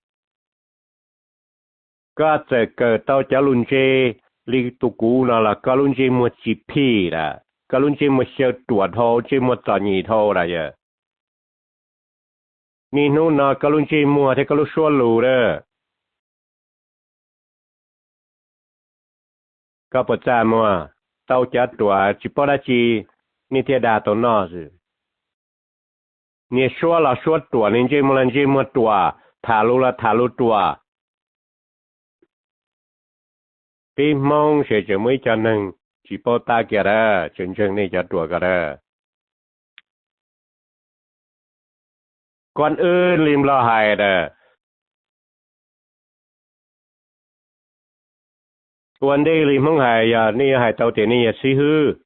Koj txawm kawm tau cov lus ntse li tus kuv no los koj lub ntsej muag tsis phim lawm, koj lub ntsej muag xyaw ruam dhau, ntsej muag txom nyem dhau lawm yog. Niaj hnub no koj lub ntsej muag thiab koj lub suab lus lawm, koj puas txaj muag? Tau cov ruam tsis paub dab tsi, nej thiaj dag tau noj xwb. Niag suab los suab ruam, niag ntsej muag los ntsej muag ruam, tham lus los tham lus ruam. Peb Hmoob ces tseem muaj ib co neeg tsis paub tab kiag a, tseem ntseeg nej cov ruam ko a. Koj wb li Nplog hais a, ua ntej li Hmoob hais, yog nej yuav hais tau tias nej yog xib hwb,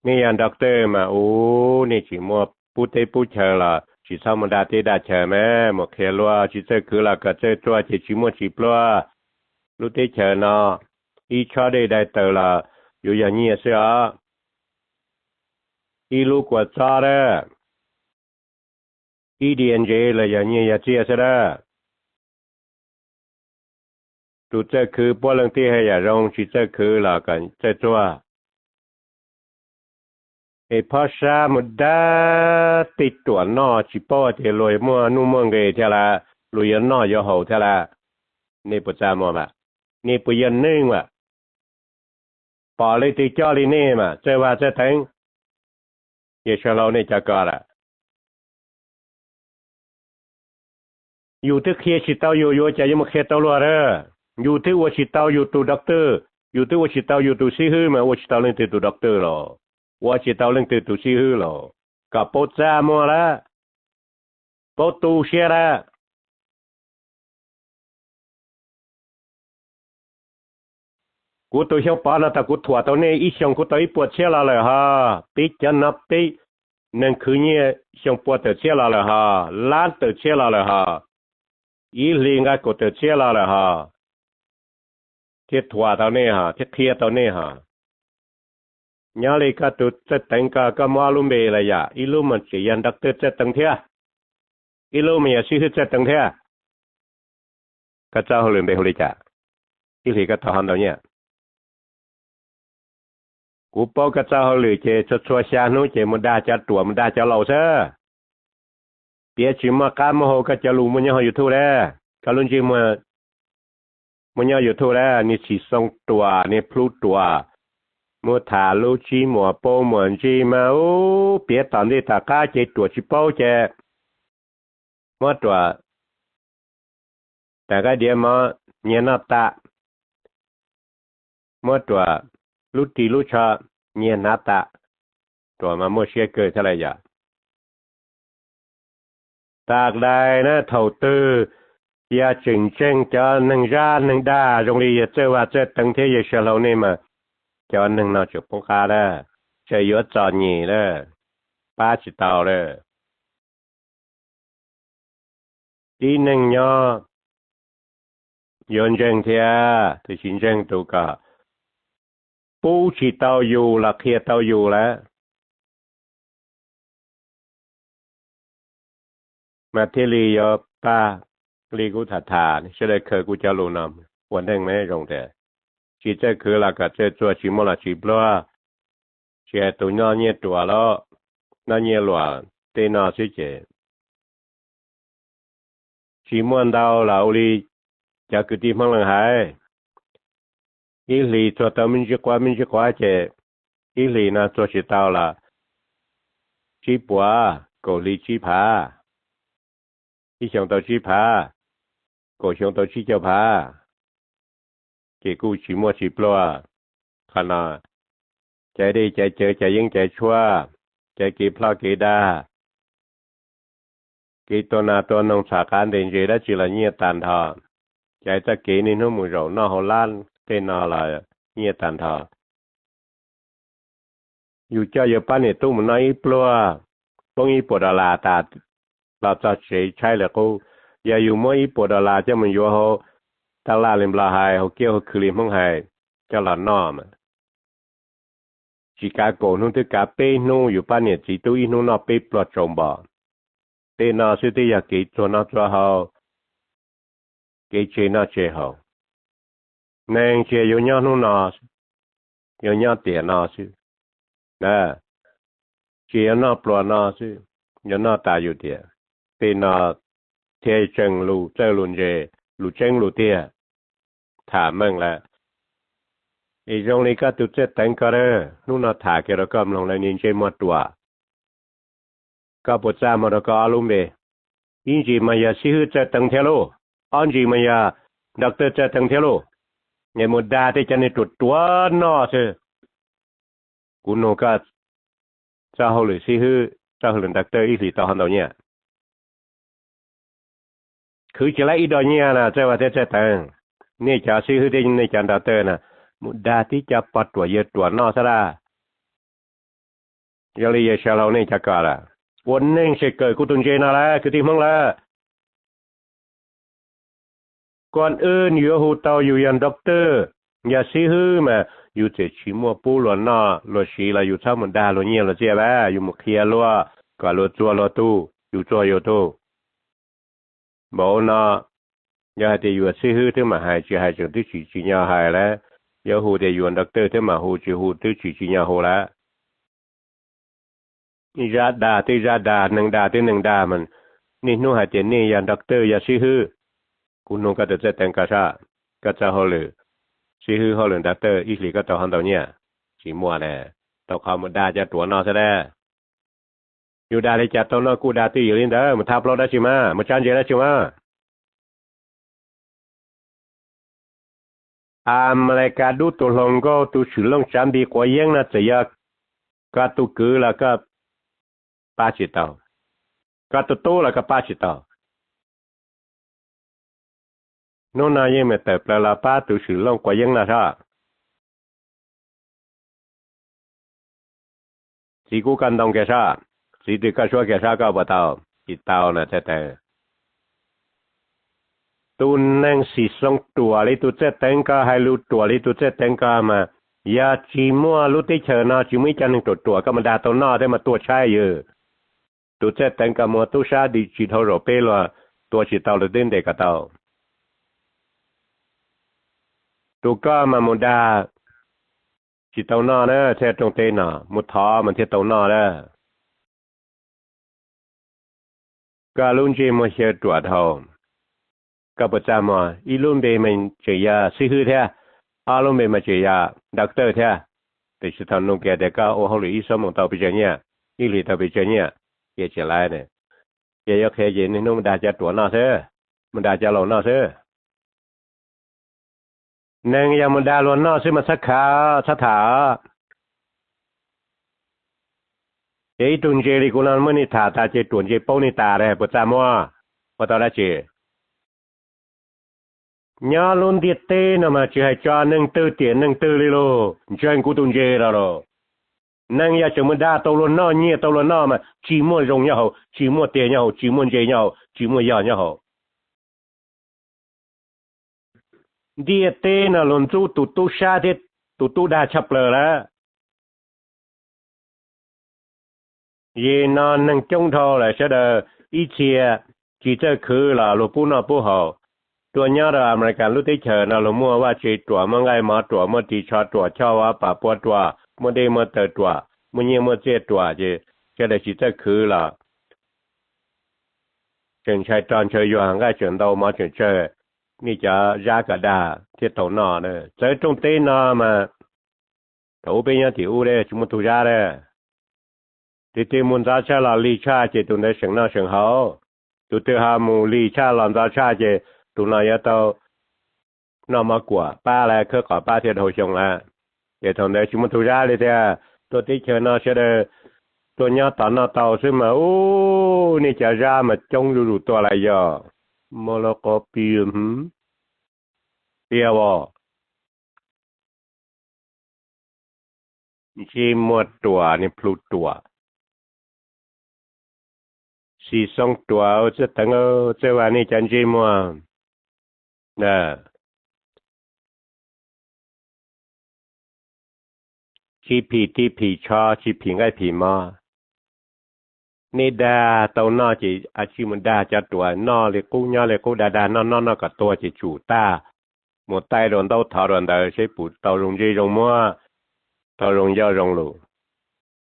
nej yog doctor mas ub, nej tsis muaj pub teb pub chaw los tsis txhob mus dag teb dag chaw mas, mus qhia luag tsis txawj khwv los kom txawj txuag ces tsis muaj tsis pluag. Lub teb chaws no ib tshob dej dai taws los yuav yog nyiaj xwb os. Ib lub kua txob a, ib diav ntsev los yog nyiaj yog txiaj xwb a. Tus txawj khwv puab leej twg haj yam zoo, tsis txawj khwv los kom txawj txuag. Es phob sab mus dag tej ruam noj tsis paub tias luag muaj nuj muaj nqes thiab lawm, luag yuav noj yuav haus thiab lawm. Nej puas txaj muag mas? Nej puas yog neeg mas? Pom leej twg coj li nej mas txawj vaj txawj teev, yawg sawv laus nej cov ko lawm. Yus twb qhia tsis tau yus, yuav cas yuav mus qhia tau luag a? Yus twb ua tsis tau yus tus doctor, yus twb ua tsis tau yus tus xib hwb mas ua tsis tau leej twg tus doctor los, ua tsis tau leej twg tus xib hwb los. Kom paub txaj muag lawm, paub tu siab lawm. Kuv tus xyoo pov no tas kuv thuam tau nej ib xyoos kuj tau ib puas txhiab los lawm hos. Peb cov no peb neeg khwv nyiaj xyoo pua tawm txhiab los lawm hos, lab tawm txhiab los lawm hos, ib hlis nqa kaum tawm txhiab los lawm hos, thiab thuam tau nej hos, thiab qhia tau nej hos. Nyob li koj tus txawj teev ko, koj muaj ob lub npe los yog ib lub mas tseem yog doctor txawj teev thiab, ib lub mas yog xib hwb txawj teev thiab. Koj txoj hauj lwm npe hu li cas? Ib hlis koj tau hov ntau nyiaj? Kuv paub koj txoj hauj lwm ces txhua txhua xya hnub ces mus dag cov ruam mus dag cov laus xwb. Piav tsis muaj qab muaj hau koj cov lus muaj nyob hauv YouTube lawm, koj lub ntsej muag muaj nyob YouTube lawm, niag tsis xoo ruam niag plhu ruam, muab tham lub tsib muam pua muam ntsej mas ub, piav tom ntej tom qab ces ruam tsis paub ces muab ruam tas qaib diav mov nyiag noj tas, muab ruam lub ris lub tsho nyiag hnav tas, ruam mas muaj siab kawg thiab lawm yom. Tas dais na, thaum twg yog tseem ntseeg cov neeg zab neeg dag zoo li yawg txawj vaj txawj teev thiab yawg sawv laus nej mas cov neeg no tseem poob qab lawm, tseem yuav txom nyem lawm, pab tsis tau lawm. Tib neeg nyob yuav ntseeg thiab, tiam sis ntseeg tus kom pub tsis tau yus los qhia tau yus lawm, mas thiaj li yuav pab. Li kuv tham tham sawv daws khaws kuv cov lus no ua neej mas zoo tias, tsis txawj khwv los kom txawj txuag, tsis muaj los tsis pluag, tsis hais tus noj nyiaj ruam los noj nyiaj luam tej no xwb ces tsis muaj ntau los ua li cov kwv tij Hmoob Leej hais, ib hlis txuag tau me ntsis quav me ntsis quav ces ib hlis no txuag tsis tau los tsib puas, kaum hli tsib phav, ib xyoos tau tsib phav, kaum xyoo tau tsib caug phav, ces kuj tsis muaj tsis pluag. Qhov no caiv dej caiv cawv caiv yeeb caiv tshuaj, caiv kev plhoj kev dag, kev tua nas tua noog txhom qav ntes ntses dab tsi los nyiaj tag nrho. Caiv txoj kev niaj hnub mus zaum noj hauv lab tej no los nyiaj tag nrho. Yus coj yus pab niam tub mus noj ib pluag, poob ib puas dollar tas los txog tsev tshaib lawv qub. Yog yus muab ib puas dollar coj mus yuav hauv taj laj li Nplog hais, hauv kiab hauv khw li Hmoob hais, coj los noj mas tsis kav kaum hnub twb kav peb hnub, yus pab niam txiv tub ib hnub noj peb pluag tsaus npo. Tej no xwb twb yog kev txuag noj txuag haus, kev tseg noj tseg haus. Neeg tsis yog yuav nyob hnub no, yuav nyob tiam no xwb, tsis yog noj pluas no xwb, yuav noj tas yus tiam. Tej no thiaj tseeb lus txawj lus ntse, lus tseeb lus tiag, tham meej lawm. Es zoo li koj tus txawj teev ko, hnub no tham kiag rau koj mloog lawm, niag ntsej muag ruam. Koj puas txaj muag rau koj ob lub npe? Ib ntsis mas yog xib hwb txawj teev thiab lauj, ob ntsis mas yog doctor txawj teev thiab lauj. Es mus dag tej cov neeg ruam ruam noj xwb. Kuv nug koj, txoj hauj lwm xib hwb, txoj hauj lwm doctor ib hlis tau hov ntau nyiaj? Khwv tsis laib ib do nyiaj na Txawj Vaj thiab Txawj Teev. Nej cov xib hwb thiab nej cov doctor na, mus dag tib co pog ruam yawg ruam noj xwb laj. Yog li yawg Sha Laus nej cov ko lawm, ua neej se kawm kuv tus ntse no lawm kwv tij Hmoob lawm. Koj wb yuav hu tau yus yog doctor, yog xib hwb mas yus txawm tsis muaj pub luag noj luag siv los yus txhob mus dag luag nyiaj luag txiaj a, yus mus qhia luag kom luag txuag luag tug, yus txuag yus tug. Npaum no, yog hais tias yus xib hwb twb mam hais tsis hais tseem twb tsis tsim nyog hais lawm, yuav hu tias yus doctor twb mam hu tsis hu twb tsis tsim nyog hu lawm. Zaj dag twb zaj dag, neeg dag twb neeg dag mas, niaj hnub hais tias nej yog doctor yog xib hwb. Kuv nug koj tus Txawj Teev ko sab, koj txoj hauj lwm xib hwb hauj lwm doctor ib hlis koj tau hov ntau nyiaj? Tsis muaj ne, tau qhov mus dag cov ruam noj xwb laj. Yus dag li cas tau noj kuj dag twj ywm li ntawd, mus thab plaub dab tsi mas, mus tsa ntses dab tsi mas. Amelikas dub tus hluas nkauj tus swm looj tsav npis quav yeeb no txawm yog koj tus kwv los koj pab tsis tau, koj tus tub los koj pab tsis tau. Hnub no yeej meem tawm plaws los pab tus swm looj quav yeeb no sab. Txiv kub koj ntoo kiag sab, txiv twg koj suab kiag sab koj puas tau? Tsis tau na Txawj Teev. Tus neeg xim xoo ruam li tus Txawj Teev ko, hais lus ruam li tus Txawj Teev ko mas, yog tsis muaj lub teb chaws no tsis muaj ib co neeg ruam ruam koj mus dag tau noj thiab mas tuag tshaib ywg. Tus Txawj Teev ko muaj tub sab dim tsis dhau zaum peb luag, tua tsis tau los twb ntes kom tau. Tus koj mas mus dag tsis tau noj na, thiaj rooj teb no mus thov mas thiaj tau noj na. Koj lub ntsej muag xyaw ruam dhau, koj puas txaj muag? Ib lub npe mas tseem yog xib hwb thiab, ob lub npe mas tseem yog doctor thiab. Tiam sis thaum nug kiag tias koj ua hauj lwm ib xuab moos tau pes tsawg nyiaj, ib hlis tau pes tsawg nyiaj, ces tsis laib ne. Ces yuav qhia ces niaj hnub mus dag cov ruam noj xwb, mus dag cov laus noj xwb. Neeg yog mus dag luag noj xwb mas txhob khav, txhob tham. Ces ib tug ntses li kuv no muab nej tham tas ces ruam ntses paub nej tas lawm, puas txaj muag? Ua tau dab tsi? Nyob lub ntiaj teb no mas tsis hais tso neeg twg tiam neeg twg li los ntseeg kuv tus ntses los los, neeg yog tseem mus dag tau luag noj nyiaj tau luag noj mas tsis muaj zoo nyob hauv, tsis muaj tiag nyob hauv, tsis muaj ntse nyob hauv, tsis muaj yog nyob hauv. Ntiaj teb no luag ntxub tus tub sab thiab tus tub dag tshaj plaws lawm. Yim no neeg coob dhau lawm sawv daws, ib txhia tsis txawj khwv los luag pub noj pub haus. Tuaj nyob rau Amelikas lub teb chaws no luag muaj vaj tse ruam, muaj nqaij mov ruam, muaj ris tsho ruam, choj vaj pam pua ruam, muaj dej muaj taws ruam, muaj nyiaj muaj txiaj ruam ces sawv daws tsis txawj khwv los tseem ntshai rog ntshaw yuag, nqaij tseem ntau mov tseem tsawg, nej cov zab kom dag thiaj tau noj. Txawv rooj teb no mas, thaum ub peb nyob tim ub tsis muaj tug zab lawm. Tus twg mus ntxov tshaj los lig tshaj ces tus ntawd seem noj seem haus, tus twg ho mus lig tshaj los ntxov tshaj ces tus no yuav tau noj mov kuam pab lawm, khawb qos pab thiaj dhau xyoo lawm. Ces thaum ntawd tsis muaj tug zab li tiag. Tuaj teb chaws no sawv daws tuaj nyob tos noj tau xwb mas, ub, nej cov zab mas coob zuj zus tuaj lawm yog. Muaj lub qhov pia hmv, pia as, ntsej muag ruam, niag plhu ruam, xim xoo ruam, Txawj Teev, Txawj Vaj, nej cov ntsej muag tsis phim ris phim tsho, tsis phim nqaij phim mov. Nej dag tau noj ces a tsij mus dag cov ruam, noj li qub nyob li qub, dag dag noj noj noj kom tuag ces tsum tag, mus taij rau ntaub thov rau ntawd seb puas tau zoo ntsej zoo muag, tau zoo ncauj zoo lus,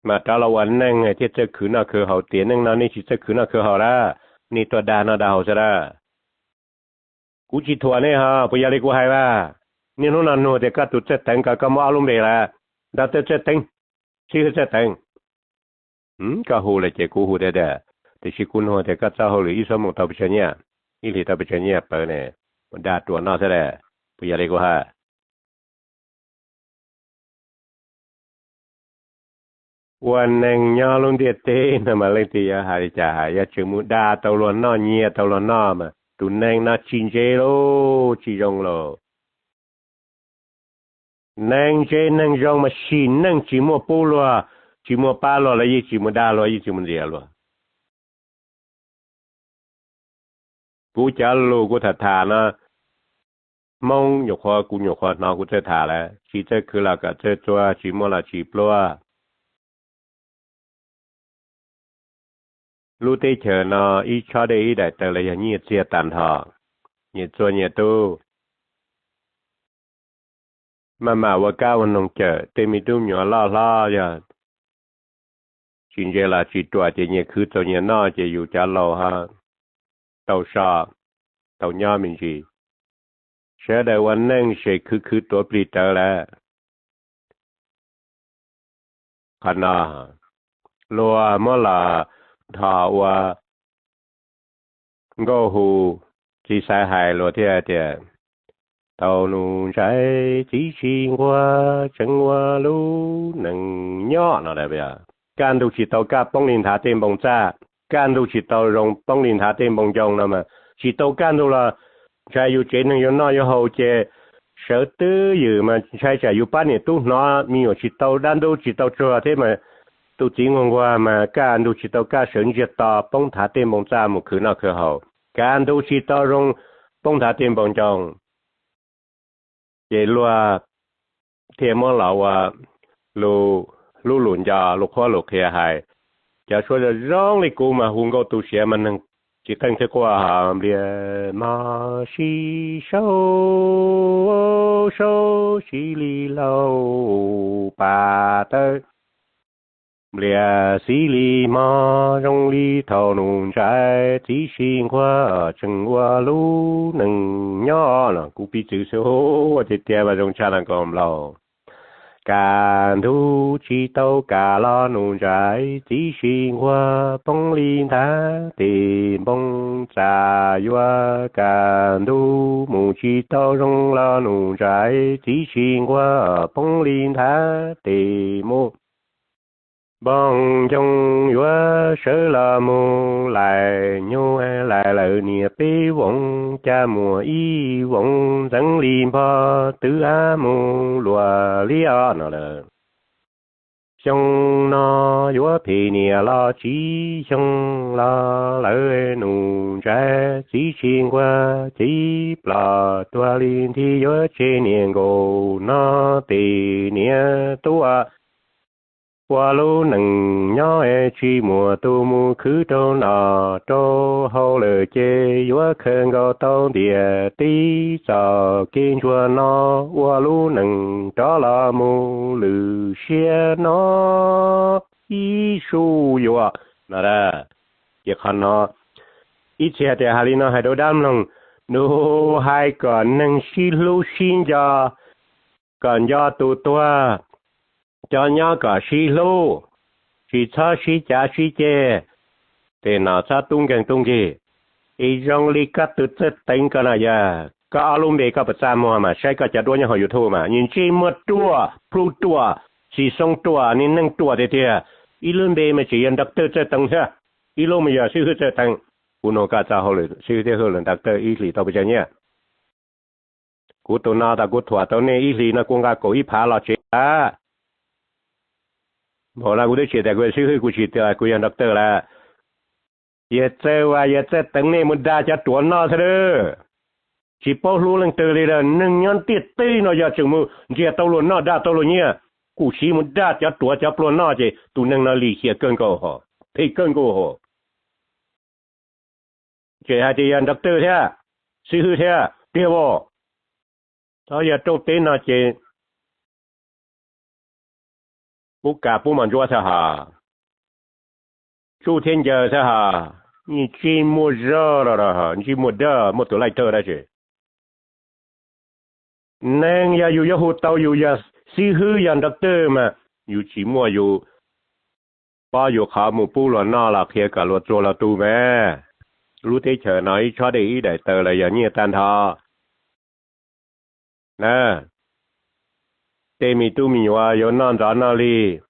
mas rov los ua neej thiaj txawj khwv noj khwv haus. Tiam neej no nej tsis txawj khwv noj khwv haus lawm, nej tuaj dag noj dag haus xwb lawm. Kuv tsis thuam nej ho puas yog li kuv hais mas? Niaj hnub no nug tias koj tus Txawj Teev ko, koj muaj ob lub npe lawm, Doctor Txawj Teev, Xib Hwb Txawj Teev. Koj hu lawm ces kuv hu tiag tiag, tiam sis kuv nug tias koj txoj hauj lwm ib xuab moos tau pes tsawg nyiaj, ib hlis tau pes tsawg nyiaj pawv ne? Mus dag ruam noj xwb las, puas yog li kuv hais? Ua neeg nyob lub ntiaj teb no mas leej twg yuav hais li cas hais, yog tseem mus dag tau luag noj nyiag tau luag noj mas tus neeg no tsis ntse lauj, tsis zoo lauj. Neeg ntse neeg zoo mas sim neej tsis muaj pub luag, tsis muaj pab luag los yeej tsis mus dag luag, yeej tsis mus ntxias luag. Kuv cov lus kuv tham tham no, Hmoob nyuam qhuav, kuv nyuam qhuav hnov kuv txawj tham lawm, tsis txawj khwv los kom txawj txuag, tsis muaj los tsis pluag. Lub teb chaws no ib tshob dej ib daim taws los yog nyiaj txiag tag nrho, nyias txhua nyias tub. Maj mam ua kab ua noog cawm, tej me tub me nyuam loj hlob yog tsis ntse los tsis ruam ces nyias khwv txaus nyias noj ces yus cov laus ho tau so, tau nyob me ntsis. Sawv daws ua neej ces khwv khwv tuav plig rawv lawm. Qhov no luag muab los nrho ua nkauj hu, txiv xaiv hais luag thiaj tias, thaum Nuj Ntsais txiv sib nquag tseem ua lub neej nyob no. Kaj ntug tsis tau kaj poob li nthav tej npoo txaj, kaj ntug tsis tau zoo poob li nthav tej npoo ncoo no mas tsis tau kaj ntug los ntshai yus tsev neeg yuav noj yuav haus ces sawv twb ywm mas ntshai tsam yus pab niam tub hnov me nyuam tsis tau dab ntub tsis tau tsuag thiab mas tus txiv nquag nquag mas kaj ntug tsis tau kaj sawv ntsiag to poob nthav tej npoo txaj mus khwv noj khwv haus, kaj ntug tsis tau zoo poob nthav tej npoo ncoo. Ces luag thiaj muab los ua lus hlub lus nco lus qhuab lus qhia hais. Cov suab zoo zoo li kuv mas hu nkauj tu siav mas neeg tsis qeej thiab quaj ho npliag mog sib saub saub sib li lauj pas tawb. Npliag xib li mog zoo li thaum Nuj Ntsais txiv sib nquag tseem ua lub neej nyob no. Kuv piv txwv xwb, ua tiag tiag mas zoo tshaj no nkaus nplaum. Kaj ntug tsis tau kaj los Nuj Ntsais txiv sib nquag poob li nthav tej npoo txaj yuav kaj ntug mus tsis tau zoo los Nuj Ntsais txiv sib nquag poob li nthav tej mus npoo ncoo yuav sawv los mus lais nyuj lais lawm niam peb voos cas muaj ib voos ntxeev li npog twb av mus luaj liab no lawm. Xyoo no yuav phem niam los tsis xyoo los lawm Nuj Ntsais txiv sib nquag cev plom tuag li nthi yuav tseg niam nkaus no tej niam tub ua lub neej nyob es tsis muaj tus mus khwv rau noj rau haus lawm ces yuav khaws nkaus tau ntiaj teb txoj kev ntsuag no ua lub neej rov los mus lwm siab no ib su yuam no. Ces qhov no ib txhia tias hais li no hais rau dab mloog, nws hais kom neeg sib hlub sib nco, kom nco tus tuag, cov nyob kom sib hlub, tsis txhob sib cav sib ceg, tej no txhob tub nkeeg tub nkig. Es zoo li koj tus Txawj Teev ko no yog koj ob lub npe koj puas txaj muag mas saib koj cov duab nyob hauv YouTube mas nws ntsej muag ruam, plhu ruam, tsis xoo ruam, niag neeg ruam tiag tiag. Ib lub npe mas tseem yog Doctor Txawj Teev thiab, ib lub mas yog Xib Hwb Txawj Teev. Kuv nug koj txoj hauj lwm Xib Hwb thiab hauj lwm Doctor ib hlis tau pes tsawg nyiaj? Kuv tus no tas kuv thuam tau nej ib hlis no kuv nqa kaum ib phav los tsev lawm. Npaum no kuv twb tsis tias kuv yog Xib Hwb, kuv tsis tias kuv yog Doctor lawm. Yawg Txawj Vas, yawg Txawj Teev, nej mus dag cov ruam noj xwb lawm. Tsis paub hlub leej twg li lawm. Neeg nyob ntiaj teb no yog tseem mus nrhiav tau luag noj dag tau luag nyiaj, kuj siv mus dag cov ruam cov pluag noj ces tus neeg no lim hiam kawg nkaus, phem kawg nkaus. Tseem hais tias yog Doctor thiab, Xib Hwb thiab tiag as. Txhob yog rooj teb no ces pub kas pub mos ntsuab xwb hos, tsuj thiab ncaws xwb hos, ntsej muag zog los ntsej muag dag, muaj tus laij tawg dab tsi. Neeg yog yus yuav hu tau yus yog Xib Hwb yog Doctor mas yus tsis muaj yus pob yus qhov mus pub luag noj los qhia kom luag txuag luag tu mas. Lub teb chaws no ib tshob dej ib daim taws los yog nyiaj tag nrho na. Tej me tub me nyuam yuav noj ntxov noj lig,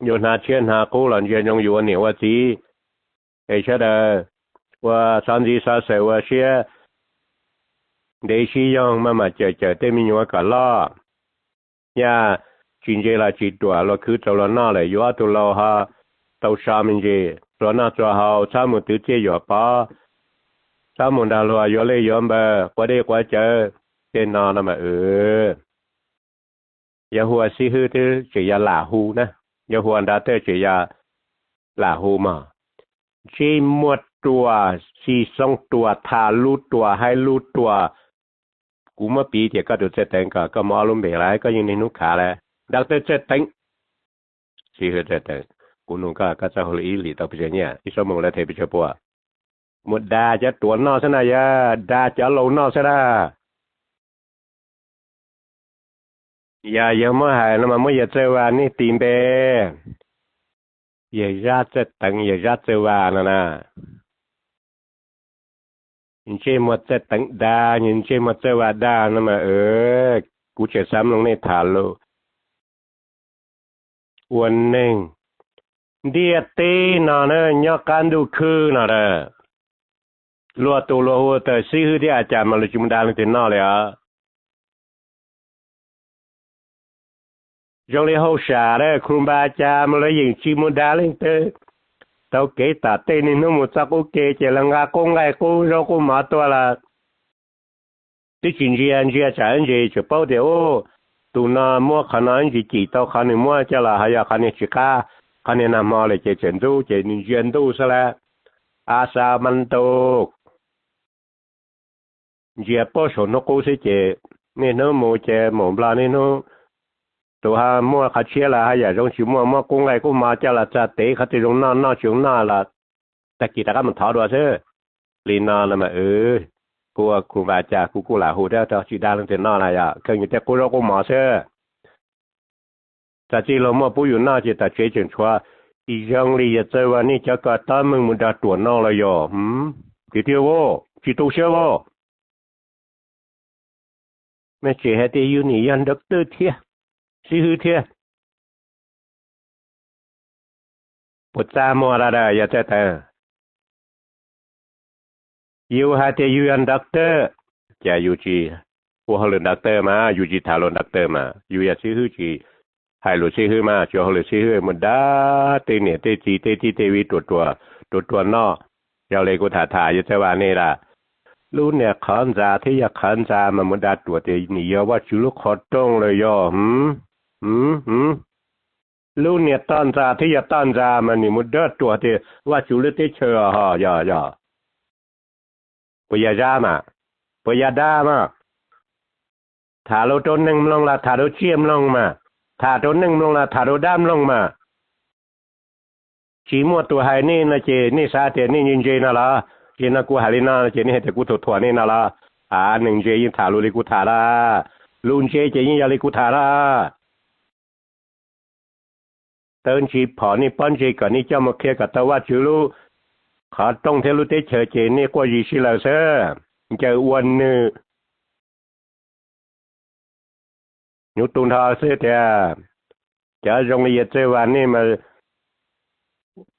yuav hnav tshiab hnav qub los ntsia zoo yus ua niam ua txiv. Es sawv daws ua xov ntxiv xov xwm ua siab ntev sib yoog, maj mam cawm cawm tej me nyuam kom loj. Yog tsis ntse los tsis ruam, luag khwv txaus luag noj lawm, yus ob tug laus ho tau so me ntsis, txhua noj txhua haus, txhob mus twv txiaj yuam pov, txhob mus nrog luag yuav liaj yuav npawg, quav dej quav cawv, tej no no mas. Yog hu ua xib hwb twb tseem yog lam hu na, yog hu ua nrog tej tseem yog lam hu mog. Ntsej muag ruam, xis xoo ruam, tham lus ruam, hais lus ruam. Kuv muab piv tias koj tus Txawj Teev, kom koj muaj ob lub npe lawm, koj yeej niaj hnub khav lawm, Doctor Txawj Teev. Xib hwb Txawj Teev, kuv nug koj, koj txawj hauj lwm ib hlis tau pes tsawg nyiaj, ib suab moos lawv them pes tsawg puas? Mus dag cov ruam noj xwb na, yog dag cov laus noj xwb na. Yog yawg muab hais no mas muab yawg Txawj Vas nej tis npe, yawg Zab Txawj Teev, yawg Zab Txawj Vas no na. Ntsej muag Txawj Teev dag, ntsej muag Txawj Vas dag no mas, kuv tseem xav mloog nej tham lus. Ua neeg ntiaj teb no na, nyob qab ntuj khwb no a, luag tus luag hu tas xib hwb thiab a cas mas luag tsis mus dag leej twg noj li os. Zoo li hauj sam a, khu npa cas mas lawv yeej tsis mus dag leej twg. Tau kev tom tej niaj hnub mus txoj qub ke ces lawv nqa qub nqaij qub zaub qub mov tuaj los twb tsis ntsia, ntsia tsam ntsis tseem paub tias ub, tus no muab qhov no ntsis cim tau qhov nws muab coj los, ho yog qhov niag tsis qab, qhov niag nag hmo lawm ces tseem ntxub ces nws ntsia ntuj xwb lawm. A xa ma ntu ntsia puag saum hnub qub xwb ces niaj hnub mus ces mus nplog niaj hnub. Tus ho muaj qhov tshiab los haj yam zoo tsis muaj, muab qub nqaij qub mov coj los txog tev, qhov twg zoo noj noj, tsis zoo noj los tag kis rov qab mus thov dua xwb. Li no no mas, kuv ua khu npa cas kuv kuj lam hu thiab, tsis dag leej twg noj na, yog kheej yus tej qub zaub qub mov xwb. Txawm txij luag muaj pub yus noj ces tom tsev tseem tshuav. Zoo li yawg Txawj Vas nej cov ko tob meej mus dag ruam noj los yog? Tiag tiag as, tsis tu siab as. Mej tseem hais tias yus nim yog doctor thiab, xib hwb thiab. Puas txaj muag lawm yawg Txawj Teev? Yus hais tias yus yog doctor, cas yus tsis ua hauj lwm doctor mas, yus tsis tham lus doctor mas, yus yog xib hwb tsis hais lus xib hwb mas, tsis ua hauj lwm xib hwb, mus dag tej niam tej txiv tej tij tej viv ruam ruam, ruam ruam noj. Yog li kuv tham tham yawg Txawj Vas nej las, lub niag qhov ntxa thiab yog qhov ntxa mas mus dag ruam tias nim yog Vajtswv lub qhov rooj lawm yog? Lub niag toj ntxa thiab yog toj ntxa mas nim mus dag ruam tias Vajtswv lub teb chaws ho yog, yog? Puas yog zab mas? Puas yog dag mas? Tham lus rau neeg mloog los tham rau tsiaj mloog mas, tham rau neeg mloog los tham rau dab mloog mas. Tsis muaj tus hais nej no ces nej xav tias nej ntse ntse no los? Ces no kuv hais li no ces nej hais tias kuv thuam thuam nej no los? A, neeg ntse yeej tham lus li kuv tham lawm, lus ntse ces yeej yog li kuv tham lawm. Tawv ntsis phom nej pob ntseg kom nej coj mus qhia kom tau Vajtswv lub qhov rooj thiab lub teb chaws ces nej quaj zis sib laws xwb, ncaws ua nws. Nyuv tu nrho xwb tiag. Cov zoo li yawg Txawj Vas nej mas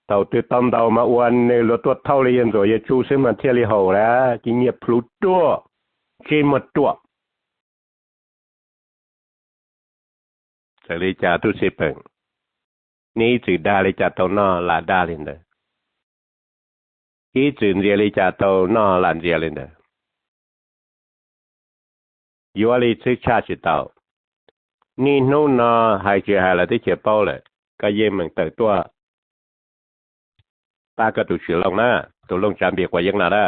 thaum twg tau ntaus mas ua nws, luag tuaj thauj li yawg Ntxuam yawg Tsu xwb mas thiaj li haum lawm, ces nyiaj plhuv ruaj, ntsej muag ruam. Txawm li cas tub Xij Peem, nej ib txwm dag li cas tau noj lam dag li ntawd, ib txwm ntxias li cas tau noj lam ntxias li ntawd. Yuav li txhwb tshaj tsis tau. Niaj hnub no hais tsis hais los teb chaws paub lawm, koj yeej meem tawm tuaj pab koj tus tsis looj na, tus looj tsav npis quav yeeb no na,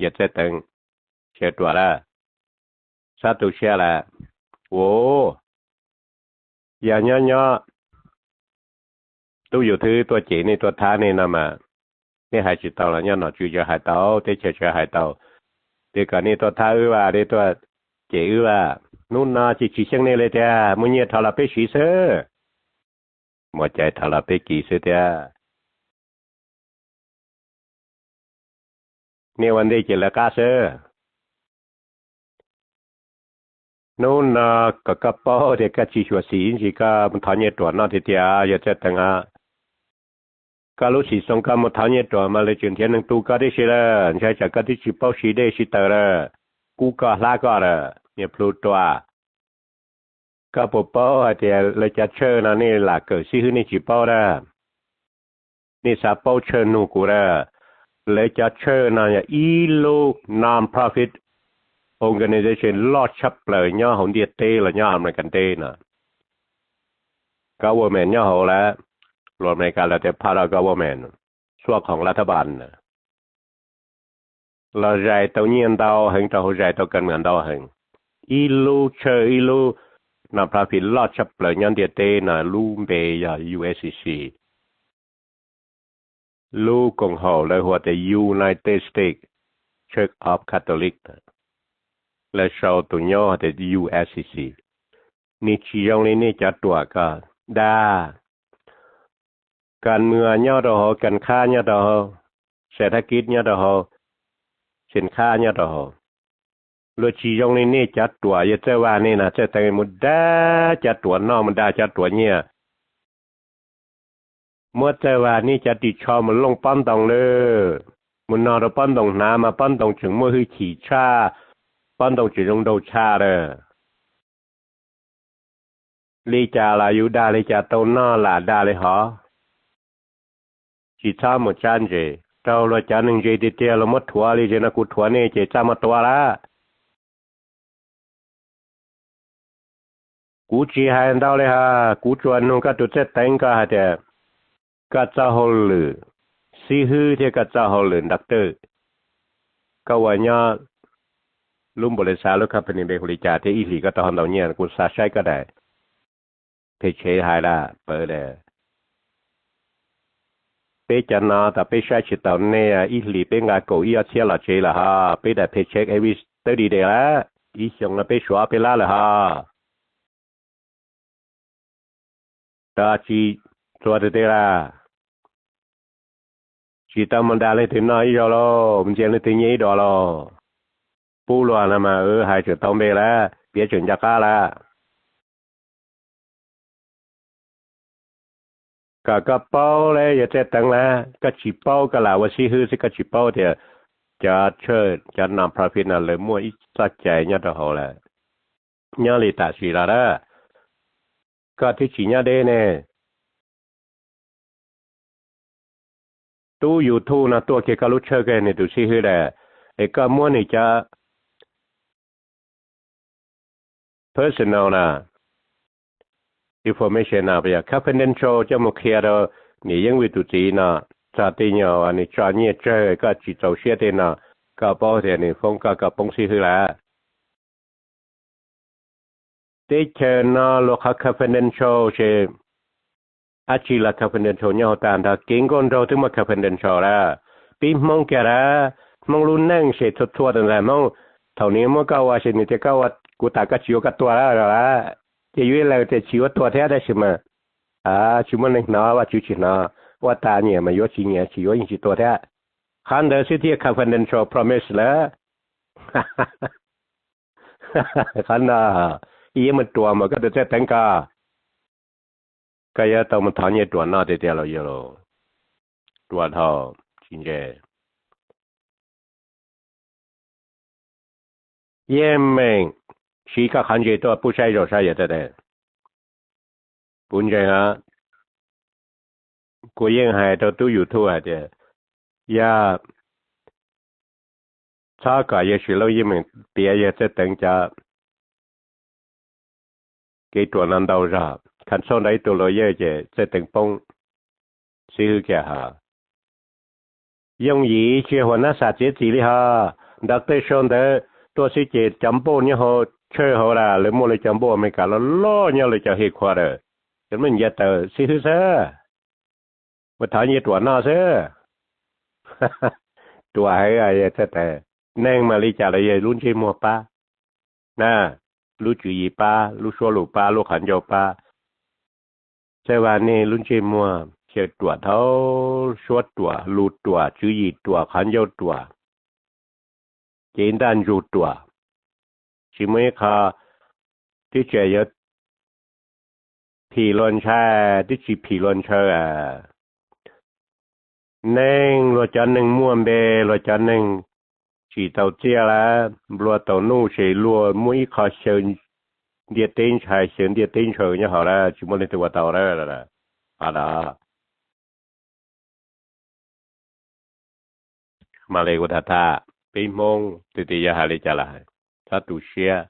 yawg Txawj Teev, sawv ruam lawm, txhob tu siab lawm. Ua, yog nyob nyob tub yus thwb tuaj cem nej tuaj thab nej no mas, nej hais tsis tau los nyob nom tswv tseem hais tau, teb chaws tseem hais tau, tias kom nej tuaj thab wb vas, nej tuaj cem wb vas. Hnub no ces tsis xyeej nej li tiag, muaj nyiaj rho los peb siv xwb, muaj cai rho los peb kis xwb tiag. Nej ua ntej ces lawv qab xwb. Hnub no kom koj paub tias koj tsis xyuam xim ib ntsis, koj mus thov nyiaj ruam noj tiag tiag yog Txawj Teev a. Koj lub xim xoo koj mus thov nyiaj ruam mas lawv tseem nrhiav neeg tu koj tib si lawm, ntshai tsam koj twb tsis paub siv dej siv taws lawm, kub koj hlab koj lawm, niag plhu ruam. Koj puas paub hais tias lawv cov tshawj no nej lam kawm xib hwb nej tsis paub na? Nej xav paub tshawj nug kuv na? Lawv cov tshawj no yog ib lub non-profit organization loj tshaj plaws nyob hauv ntiaj teb los nyob Amelikas teb no. Government nyob hauv lawm, lus Amelikas lawv tias federal government, xuaj khoom lav thab npas, los zais tau nyiaj ntau heev rau hauv, zais tau kas mas ntau heev. Ib lub tshawj, ib lub non-profit loj tshaj plaws nyob ntiaj teb no lub npe yog U S C, lub koom haum lawv hu tias United States Church of Catholic, lawv sau tus nyob tias U S C. Nws tsis zoo li nej cov ruam ko, dag. Kas mas nyob rau hauv, kas khab nyob rau hauv, xes thab kib nyob rau hauv, xes khab nyob rau hauv. Luag tsis zoo li nej cov ruam, yog Txawj Vaj nej na, Txawj Teev mus dag cov ruam noj, mus dag cov ruam nyiaj, muab Txawj Vaj nej cov ris tsho mus looj pob ntoo lawm, mus nog rau pob ntoo hnav mas pob ntoo tseem muaj hwj chim tshaj, pob ntoo tseem zoo nraug tshaj lawm. Li cas los yus dag li cas tau noj lam dag li hov. Tsis txhob mus tsab ntses, raug luag cov neeg ntse tiag tiag luag muab rhuav li ces no kuv rhuav nej ces txaj muag tua lawm. Kuv tsis hais ntau li hos, kuv tsuas nug koj tus Txawj Teev ko hais tias koj txoj hauj lwm xib hwb thiab koj txoj hauj lwm doctor, koj ua nyob lub npaum li xav lub company npe hu li cas thiab ib hlis koj tau hov ntau nyiaj, kuv xav saib koj daim phe tshev hais lawm pawv daim. Peb cov no tas peb saib tsis taus nej, ib hlis peb nqa kaum ib ob txhiab los tsev lawm hos, peb daim phe tshev every thirty days lawm, ib xyoos no peb suav ob peb lab lawm hos. Tab tsis txuas tus twg lawm, tsis tau mus dag leej twg noj ib zaug lauj, ntxias leej twg nyiaj ib dos lauj. Pub luag no mas hais tseem tau npe lawm, piav tseem nco qab lawm. Kom koj paub lawm yog Txawj Teev lawm, koj tsis paub koj lam ua xib hwb xwb, koj tsis paub tias cov church, cov non-profit no lawv muaj ib txoj cai nyob rau hauv lawm. Nyob li tam sim los lawm, koj twb tsis nyob deb ne. Tub YouTube no tuaj kiag koj lub tshawj kiag nws tus xib hwb lawm, es koj muab nws cov personal na, information no yog confidential coj mus qhia rau niam Yeeb Vwj tus txiv no, txog tej nyuag uas nws tso nyiaj tsawg koj tsis txaus siab tej no, koj paub tias nws foob koj, koj poob xib hwb lawm. Teb chaws no luag qhov confidential ces dab tsi los confidential nyob hauv tag nrho, kev nkauj nraug twb muaj confidential lawm. Pib Hmoob kiag lawm, Hmoob lub neej ces txhua txhua tus ntxhais Hmoob, thaum nws muab koj ua ces nws tias koj ua kuv tas koj tsis yuav koj tuag lawm. Ces yuav ib leeg tias tsis yuav tuag thiab tab sis mas tsis muaj neeg hnov, Vajtswv tsis hnov, ua tas nyiam mas yuav, tsis nyiam tsis yuav yeej tsis tuag thiab. Qhov ntawd xwb thiaj confidential promise lawm. Qhov no, ib yam mus ruam mas koj tus Txawj Teev ko, koj yuav tau mus thov nyiaj ruam noj tiag tiag los yog los ruam dhau, tsis ntse. Yeej meem siv koj qhov ntse tuaj pub saib zoo saib yog Txawj Teev. Kuv ntseeg os, kuv yeej hais rau tub YouTube hais tias yog txhob kom yawg Sis Looj Yeej meem piav yog Txawj Teev cov kev ruam no ntau zog, kham txhoj nrog ib tug lawyer ces Txawj Teev poob xib hwb kiag hos. Yooj yim tsis yog huam nab xam txiav txim li hos, nrog tej sau ntawd tuaj xwb ces cov npauj nyob hauv tshawj hauv lawm, lawv muaj lawv cov npauj Amelikas loj loj nyob lawv cov headquarter, cov muaj ncav tawm xib hwb xwb, ua thov nyiaj ruam noj xwb. Ruam heev, Txawj Teev, neeg mas li cas los yog lub ntsej muag pab na, lub tswv yim pab, lub suab lus pab, lub qhov ncauj pab. Txawj Vaj nej lub ntsej muag xyaw ruam dhau, suab ruam, lus ruam, tswv yim ruam, qhov ncauj ruam, cev ntaj ntsug ruam, tsis muaj ib qho twb tsis yog phim luag ntshai, twb tsis phim luag ntshaw a. Neeg luag cov neeg muaj npe, luag cov neeg tsim tau txiaj lawm, nplua tau nuj, ces luag muaj ib qho xyaw ntiaj teb ntshai, xyaw ntiaj teb ntshaw nyob hauv lawm, tsis muaj leej twg ua tau lawm. Qhov no mam li kuv tham tham, peb Hmoob twg twg yog hais li cas los hais, txhob tu siab.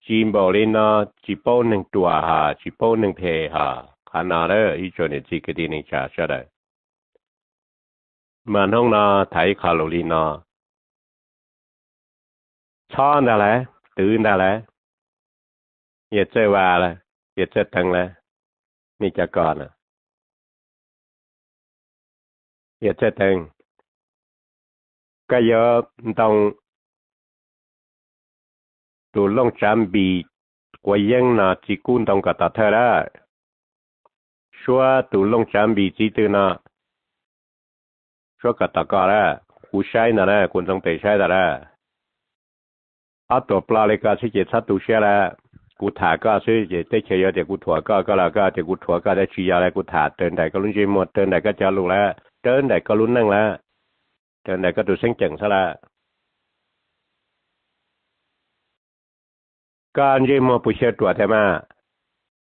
Tsis npaum li no, tsis paub neeg ruam hos tsis paub neeg phem hos. Qhov no ib tsoom niam txiv kwv tij neej tsa sawv daws, mas hnub no tham ib qho lus li no, txhob ntag lauj, twv ntag lauj, yawg Txawj Vas, yawg Txawj Teev lauj, nej cov ko na, yawg Txawj Teev, koj yuav ntoo tus Looj Tsav Npis quav yeeb no txiv kub ntoo kom tom thawj lawm. Suab tus Looj Tsav Npis txiv twg no, suab kom tom koj lawm. Kuv saib ntag na, kuv ntxoov tes saib ntag na. Ob tuam plo li ko xwb ces txhob tu siab lawm. Kuv tham koj xwb ces teb chaws yuav tias kuv thuam koj, koj los koj tias kuv thuam koj, tab tsis yog li, kuv tham raws nraim koj lub ntsej muag, raws nraim koj cov lus lawm, raws nraim koj lub neej lawm, raws nraim koj tus xeeb ceem xwb lawm. Koj ntsej muag puas xyaw ruam thiab mas?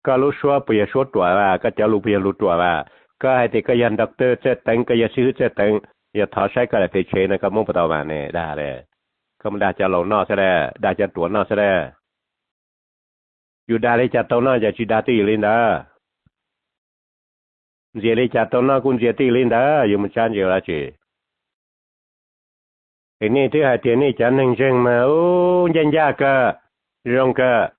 Koj lub suab puas yog suab ruam as? Koj cov lus puas yog lus ruam as? Koj hais tias koj yog doctor Txawj Teev, koj yog xib hwb Txawj Teev, yog thov saib koj daim pem tsev no koj muab puas tau mas ne? Dag li, koj mus dag cov laus noj xwb las, dag cov ruam noj xwb las. Yus dag li cas tau noj, yus tsis dag twj ywm li ntawd. Ntxias li cas tau noj kuj ntxias twj ywm li ntawd, yuav mus tsab ntsis ua dab tsi? Es nej twb hais tias nej cov neeg ntseeg mas ub ncaj ncaj kawg, zoo kawg.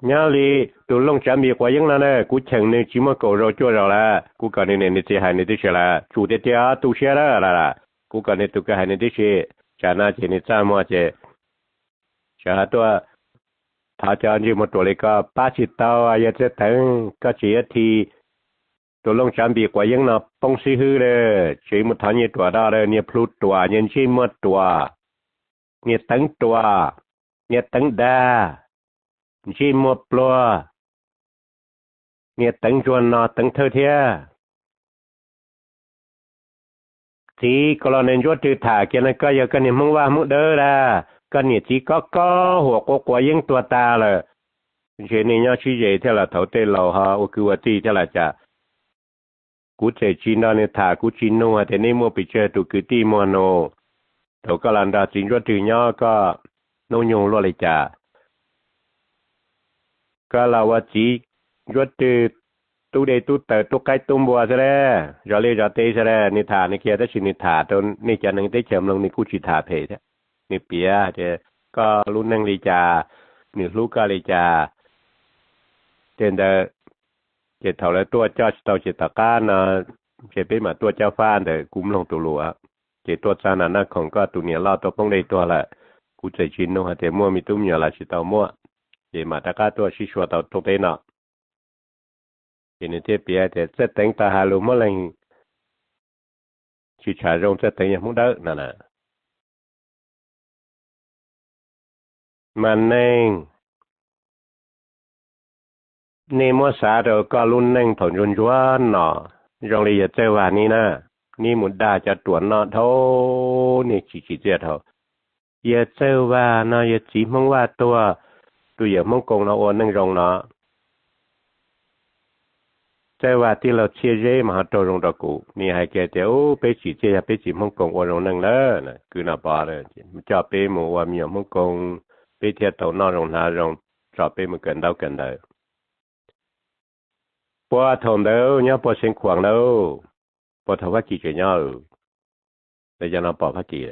Nyob li tus Looj Tsav Npis quav yeeb no na, kuv cheem nws tsis muaj kaum zaus cuaj zaus lawm, kuv kom nws niam nws txiv hais nws tib si lawm, tsum tiag tiag, tu siab lawm. Kuv kom nws tus kawg hais nws tib si. Tsam no ces nws txaj muag ces sawv tuaj thov cov ntsej muag ruam li koj pab tsis tau. Yawg Txawj Teev, koj tseem yuav thim tus Looj Tsav Npis quav yeeb no poob xib hwb lawm, tseem mus thov nyias ruam dua lawm, niag plhu ruam, niag ntsej muag ruam, niag teev ruam, niag teev dag, ntsej muag pluag, niag teev ntsuag no teev thawj thiab. Txiv Kaus Los Nees Ntsuab Rwg tham kiag no, koj yog koj niag Hmoob vaj Hmoob dawb las, koj niam txiv kob kob huam quav quav yeeb tuag tas lawm, ntshe nej nyob sib ze thiab los thaum tej laus ho ua kwv ua tij thiab los cas. Kuv txawm tsis nrog nws tham, kuv tsis nug hais tias nej muaj pes tsawg tus kwv tij muag nus. Thaum koj los nrog txiv Ntsuab Rwg nyob koj hnub nyoog luaj li cas? Koj los ua txiv Ntsuab Rwg tub dej tub taws tub qaib tub npua xwb las, zov liaj zov teb xwb las. Nws tham nws kiag tab sis nws tham rau nej cov neeg teb chaws mloog nws kuj tsis tham phem thiab. Nws piav tias koj lub neej li cas, nws hlub koj li cas. Tej ntawd ces thaum lawv tuaj coj tsis tau ces tom qab no ces peb mam tuaj coj fab ntawm kuv mloog tus lus. Ces tuaj txog no Naj Khoom koj tus niam loj tuaj poob dej tuag lawm, kuv txawm tsis nug hais tias muaj me tub me nyuam los tsis tau muaj, ces mam rov qab tuaj sib sua tau rooj teb no. Ces nws thiaj piav tias Txawj Teev tau hais lus Hmoob Leeg tsis tshav zoo, Txawj Teev yog Hmoob dawb no na. Mas neeg, nej muab xav rau koj lub neej thaum ntsuag ntsuag no, zoo li yawg Txawj Vas ne na, nej mus dag cov ruam noj dhau, nej tsis tsim txiaj dhau. Yawg Txawj Vas no yog txiv Hmoob Vaj tuag, tus yawm Hmoob Koos no ua neej zoo no. Txawj Vas tij laug Txhiaj Zeb mas ho raug zoo rau kuv, nws hais kiag tias ub, peb tsim txiaj yog peb txiv Hmoob Koos ua zoo neej lawm, kwv Nom Pov coj peb mus ua me nyuam Hmoob Koos, peb thiaj tau noj zoo hnav zoo, tso peb mus kawm ntaub kawm ntawv. Puag thaum ntawd nyob puag Xeev Khuam ntawd, puag thaum Fab Kis tseem nyob, lawv cov no pom Fab Kis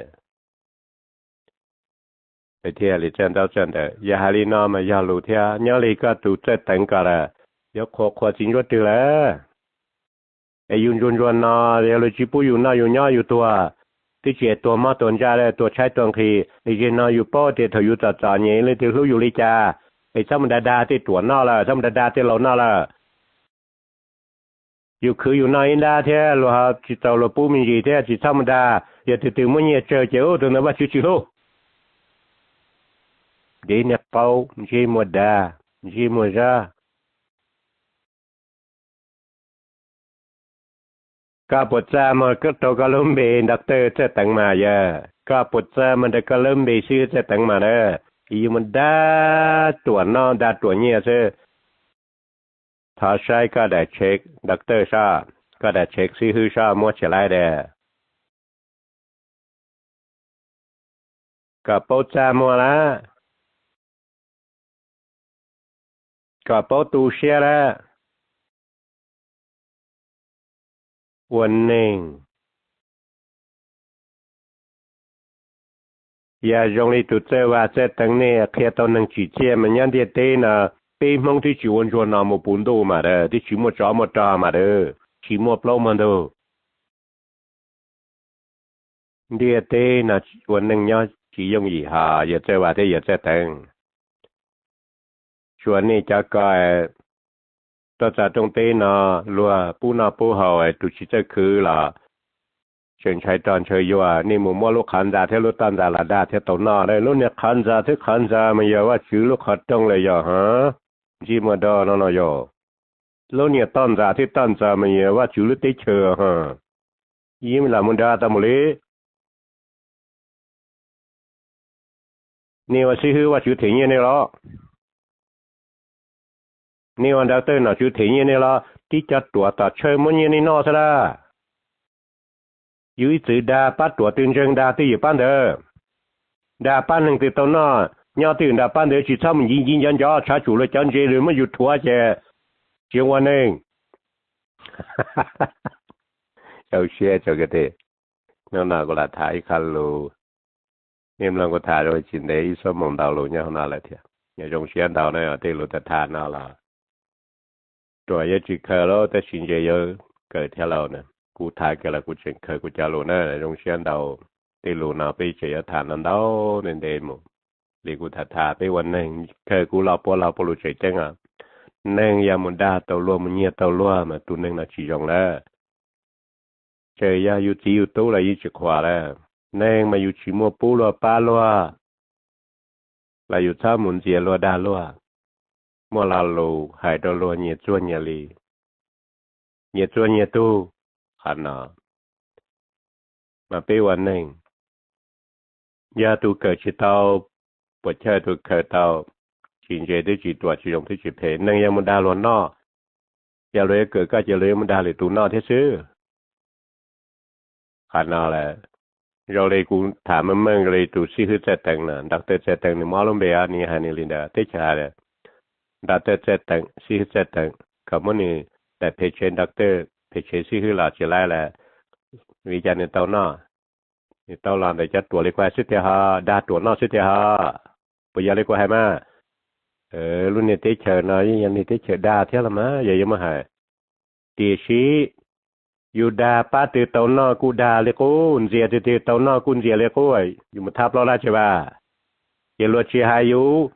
lawv thiaj li txawj ntaub txawj ntawv. Yog hais li no mas yog lus thiab, nyob li koj tus Txawj Teev ko lawm, yuav qhuas qhuas txiv Ntsuab Rwg lawm. Es yus ntsuag ntsuag no, yog luag tsis pub yus noj yus nyob yus tuag, twb tsis tuag mob tuag ntsaj, tuag tshaib tuag nqhis. Es zaum no yus paub tias thaum yus txom txom nyem leej twg hlub yus li cas, es txhob mus dag dag tej ruam noj lawm, txhob mus dag dag tej laus noj lawm. Yus khwv yus noj ib nrab thiab luag ho tsis tau luag pub me ntsis thiab, tsis txhob mus dag. Yog tus twg muab nyiaj tsawg ces ub, tus ntawd Vajtswv tsis hlub. Dev niag qaub, ntsej muag dag, ntsej muag zab. Koj puas txaj muag rau koj lub npe doctor Txawj Teev mas yog? Koj puas txaj muag rau koj lub npe xib hwb Txawj Teev mas na? Yus mus dag ruam noj dag ruam nyiaj xwb. Thov saib koj daim check doctor soj, koj daim check xib hwb soj muab tsis laib tiag. Koj paub txaj muag lawm, koj paub tu siab lawm. Ua neeg yog zoo li tus Txawj Vam Txawj Teev nej qhia tau neeg tsim txiaj mas nyob ntiaj teb no peb Hmoob twb tsis ua ntsuag no mus puv ntuj mas da, twb tsis muaj tsov muaj rog mas da, tsis muaj plaub muaj ntug. Ntiaj teb no ua neeg nyob tsis yooj yim hos yawg Txawj Vam thiab yawg Txawj Teev. Tsuas nej cov ko tuaj txog rooj teb no, luag pub noj pub haus tus tsis txawj khwv los tseem ntshai rog ntshai yuag, nej mus muab lub qhov ntxa thiab lub toj ntxa los dag thiab tau noj. Lub niag qhov ntxa thiab qhov ntxa mas yog Vajtswv lub qhov rooj lawm yog hov, ntsej muag dag no no yog. Lub niag toj ntxa thiab toj ntxa mas yog Vajtswv lub teb chaws hov, yeej lam mus dag tau mus li. Nej ua xib hwb Vajtswv them nyiaj nej los? Nej ua doctor nom tswv them nyiaj nej los? Tib co ruam tom tshaw muab nyiaj nej noj xwb lawm. Yus ib txwm dag pab ruam twg ntseeg dag twj ywm pab ntawd, dag pab neeg twg tau noj nyob twj ywm nrog pab ntawd, tsis txhob mus nciv nciv ncov ncov tshav tsum luag cov ntse lawm muab yus rhuav ces tsis ua neeg. Zoo siab tso kwv tij, hnub no kuv los tham ib qho lus, nej mloog kuv tham tsis ntev ib xuab moos ntau lus nyob hauv no lawm thiab. Zoo siab ntau na, tej lus tham tham no los ruam yuav tsis khaws lawm tab sis ntse yuav kawm thiab lauj na. Kuv tham kawg los kuv tseem khaws kuv cov lus na, zoo siab ntau. Tej lus no peb tseem yuav tham no ntau ntev ntev mus li kuv tham tham. Peb ua neeg kawg kuv los puav los puav lus tseem ceeb os. Neeg yog mus dag tau luag mus nyiag tau luag mas tus neeg no tsis zoo lawm. Txawm yog yus txiv yus tub los yeej tsis qhuas lawm. Neeg mas yus tsis muaj pub luag pab luag los yus txhob mus ntxias luag dag luag, muaj lo lus hais rau luag nyias txuag nyias li, nyias txuag nyias tug. Qhov no mas peb ua neeg, yog tus kawm tsis tau, puas chawj tus khaws tau, tsis ntse twb tsis ruam, tsis zoo twb tsis phem. Neeg yog mus dag luag noj, yog luag yuav kawm koj ces luag yuav mus dag lwm tus noj thiab xwb. Qhov no lawm, zoo li kuv tham meej meej li tus xib hwb Txawj Teev no, doctor Txawj Teev nws muab lub npe nws hais nws li ntawd teb chaws hais doctor Txawj Teev, xib hwb Txawj Teev, kom muab nws daim phev tshev doctor, phev tshev xib hwb los tsis laib lawm, vim cas nws tau noj? Nws tau los ntawm cov ruam li kuv hais xwb tiag ho, dag ruam noj xwb tiag ho. Puas yog li kuv hais mas? Lub niag teb chaws no yeej yog niag teb chaws dag thiab los mas yog yuav muab hais. Tiam sis yus dag pab twg tau noj kuj dag li qub, ntxias twg twg tau noj kuj ntxias li qub, yus mus thab plaub lab tsev vas, ces luag tsis hais yus.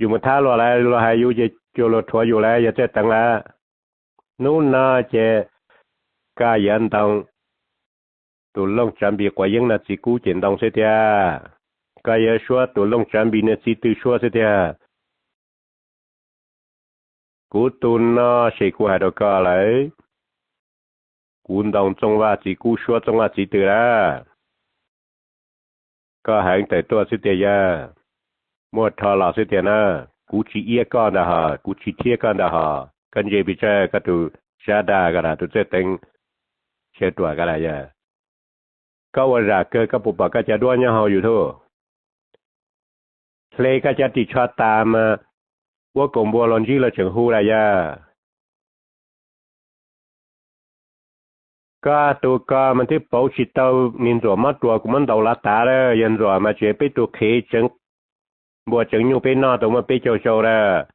Yus mus thab luag lawm luag hais yus ces cuag luag rhuav yus lawm, yog Txawj Teev lawm. Hnub no ces koj yuav ntoo tus looj tsav npis quav yeeb no txiv kub ces ntoo xwb tiag, koj yuav suab tus looj tsav npis no txiv tw suab xwb tiag. Kuv tus no ces kuv hais rau koj lawm, kuv ntoo Txooj Vaj txiv kub suab Txooj Vaj txiv tw lawm. Koj heev tawm tuaj xwb tiag yawg, muaj rho los xwb tiag na. Kuv tsis iab koj ntag hos, kuv tsis thiab koj ntag hos. Koj ntse pes tsawg, koj tus sab dag koj dag tus Txawj Teev chaw ruam koj dag yawg. Koj ua zam kawg koj puas pom koj cov duab nyob hauv YouTube? Hle koj cov ris tsho tas mas ua kaum npua los ntsib los tseem hu lawm yawg. Koj tus ko mas twb pauv tsis tau, niag ntxuam mob ruas kuv muab ntaus los tas lawm, yog ntxuam mas tseem peb tus qhev tseev npua tseev nyuj peb noj tau muaj peb caug xyoo lawm.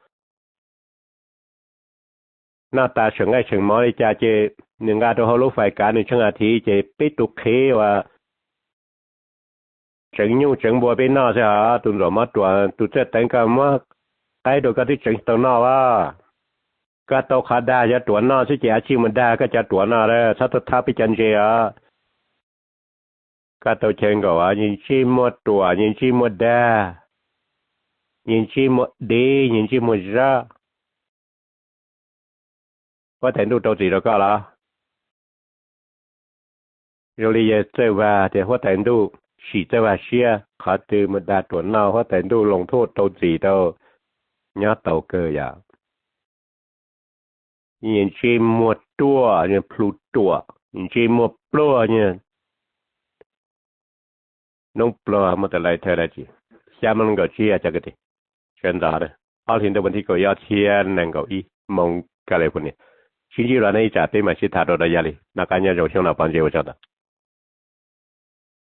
Noj tas seem nqaij seem mov li cas ces nws nqa rau hauv lub fais kav nws tsheej a thiv ces peb tus qhev uas tseev nyuj tseev npua peb noj xwb hos. Tus ntxuam mob ruas, tus Txawj Teev koj muab qaib rau koj twb tseev tau noj as. Koj tau qhov dag cov ruam noj xwb ces ab tsi mus dag koj cov ruam no, txhob thab peb cov ntse os. Koj tau chaw nkaum, nyias ntsej muag ruam, nyias ntsej muag dag, nyias ntsej muag dev, nyias ntsej muag zab. Huab tais ntuj rau txim rau koj los? Zoo li yawg Txawj Vag tias huab tais ntuj sim Txawj Vag siab, qhov twg mus dag ruam no huab tais ntuj loos thuj rau txim rau, nyob tau kawg yom. Ntsej muag ruam, plhu ruam, ntsej muag pluag, noob pluag, muaj tas lais thawj dab tsi, xya moos nees nkaum tsib, cov kwv tij. Sawv ntxov, ob hlis ntuj vas thib kaum ob thiab nees nkaum ib moos California. Sib ntsib dua nej ib tsam peb mam sib tham rau rau yav li no, noj qab nyob zoo, xyoo no pov ntsev ua tsaug ntau.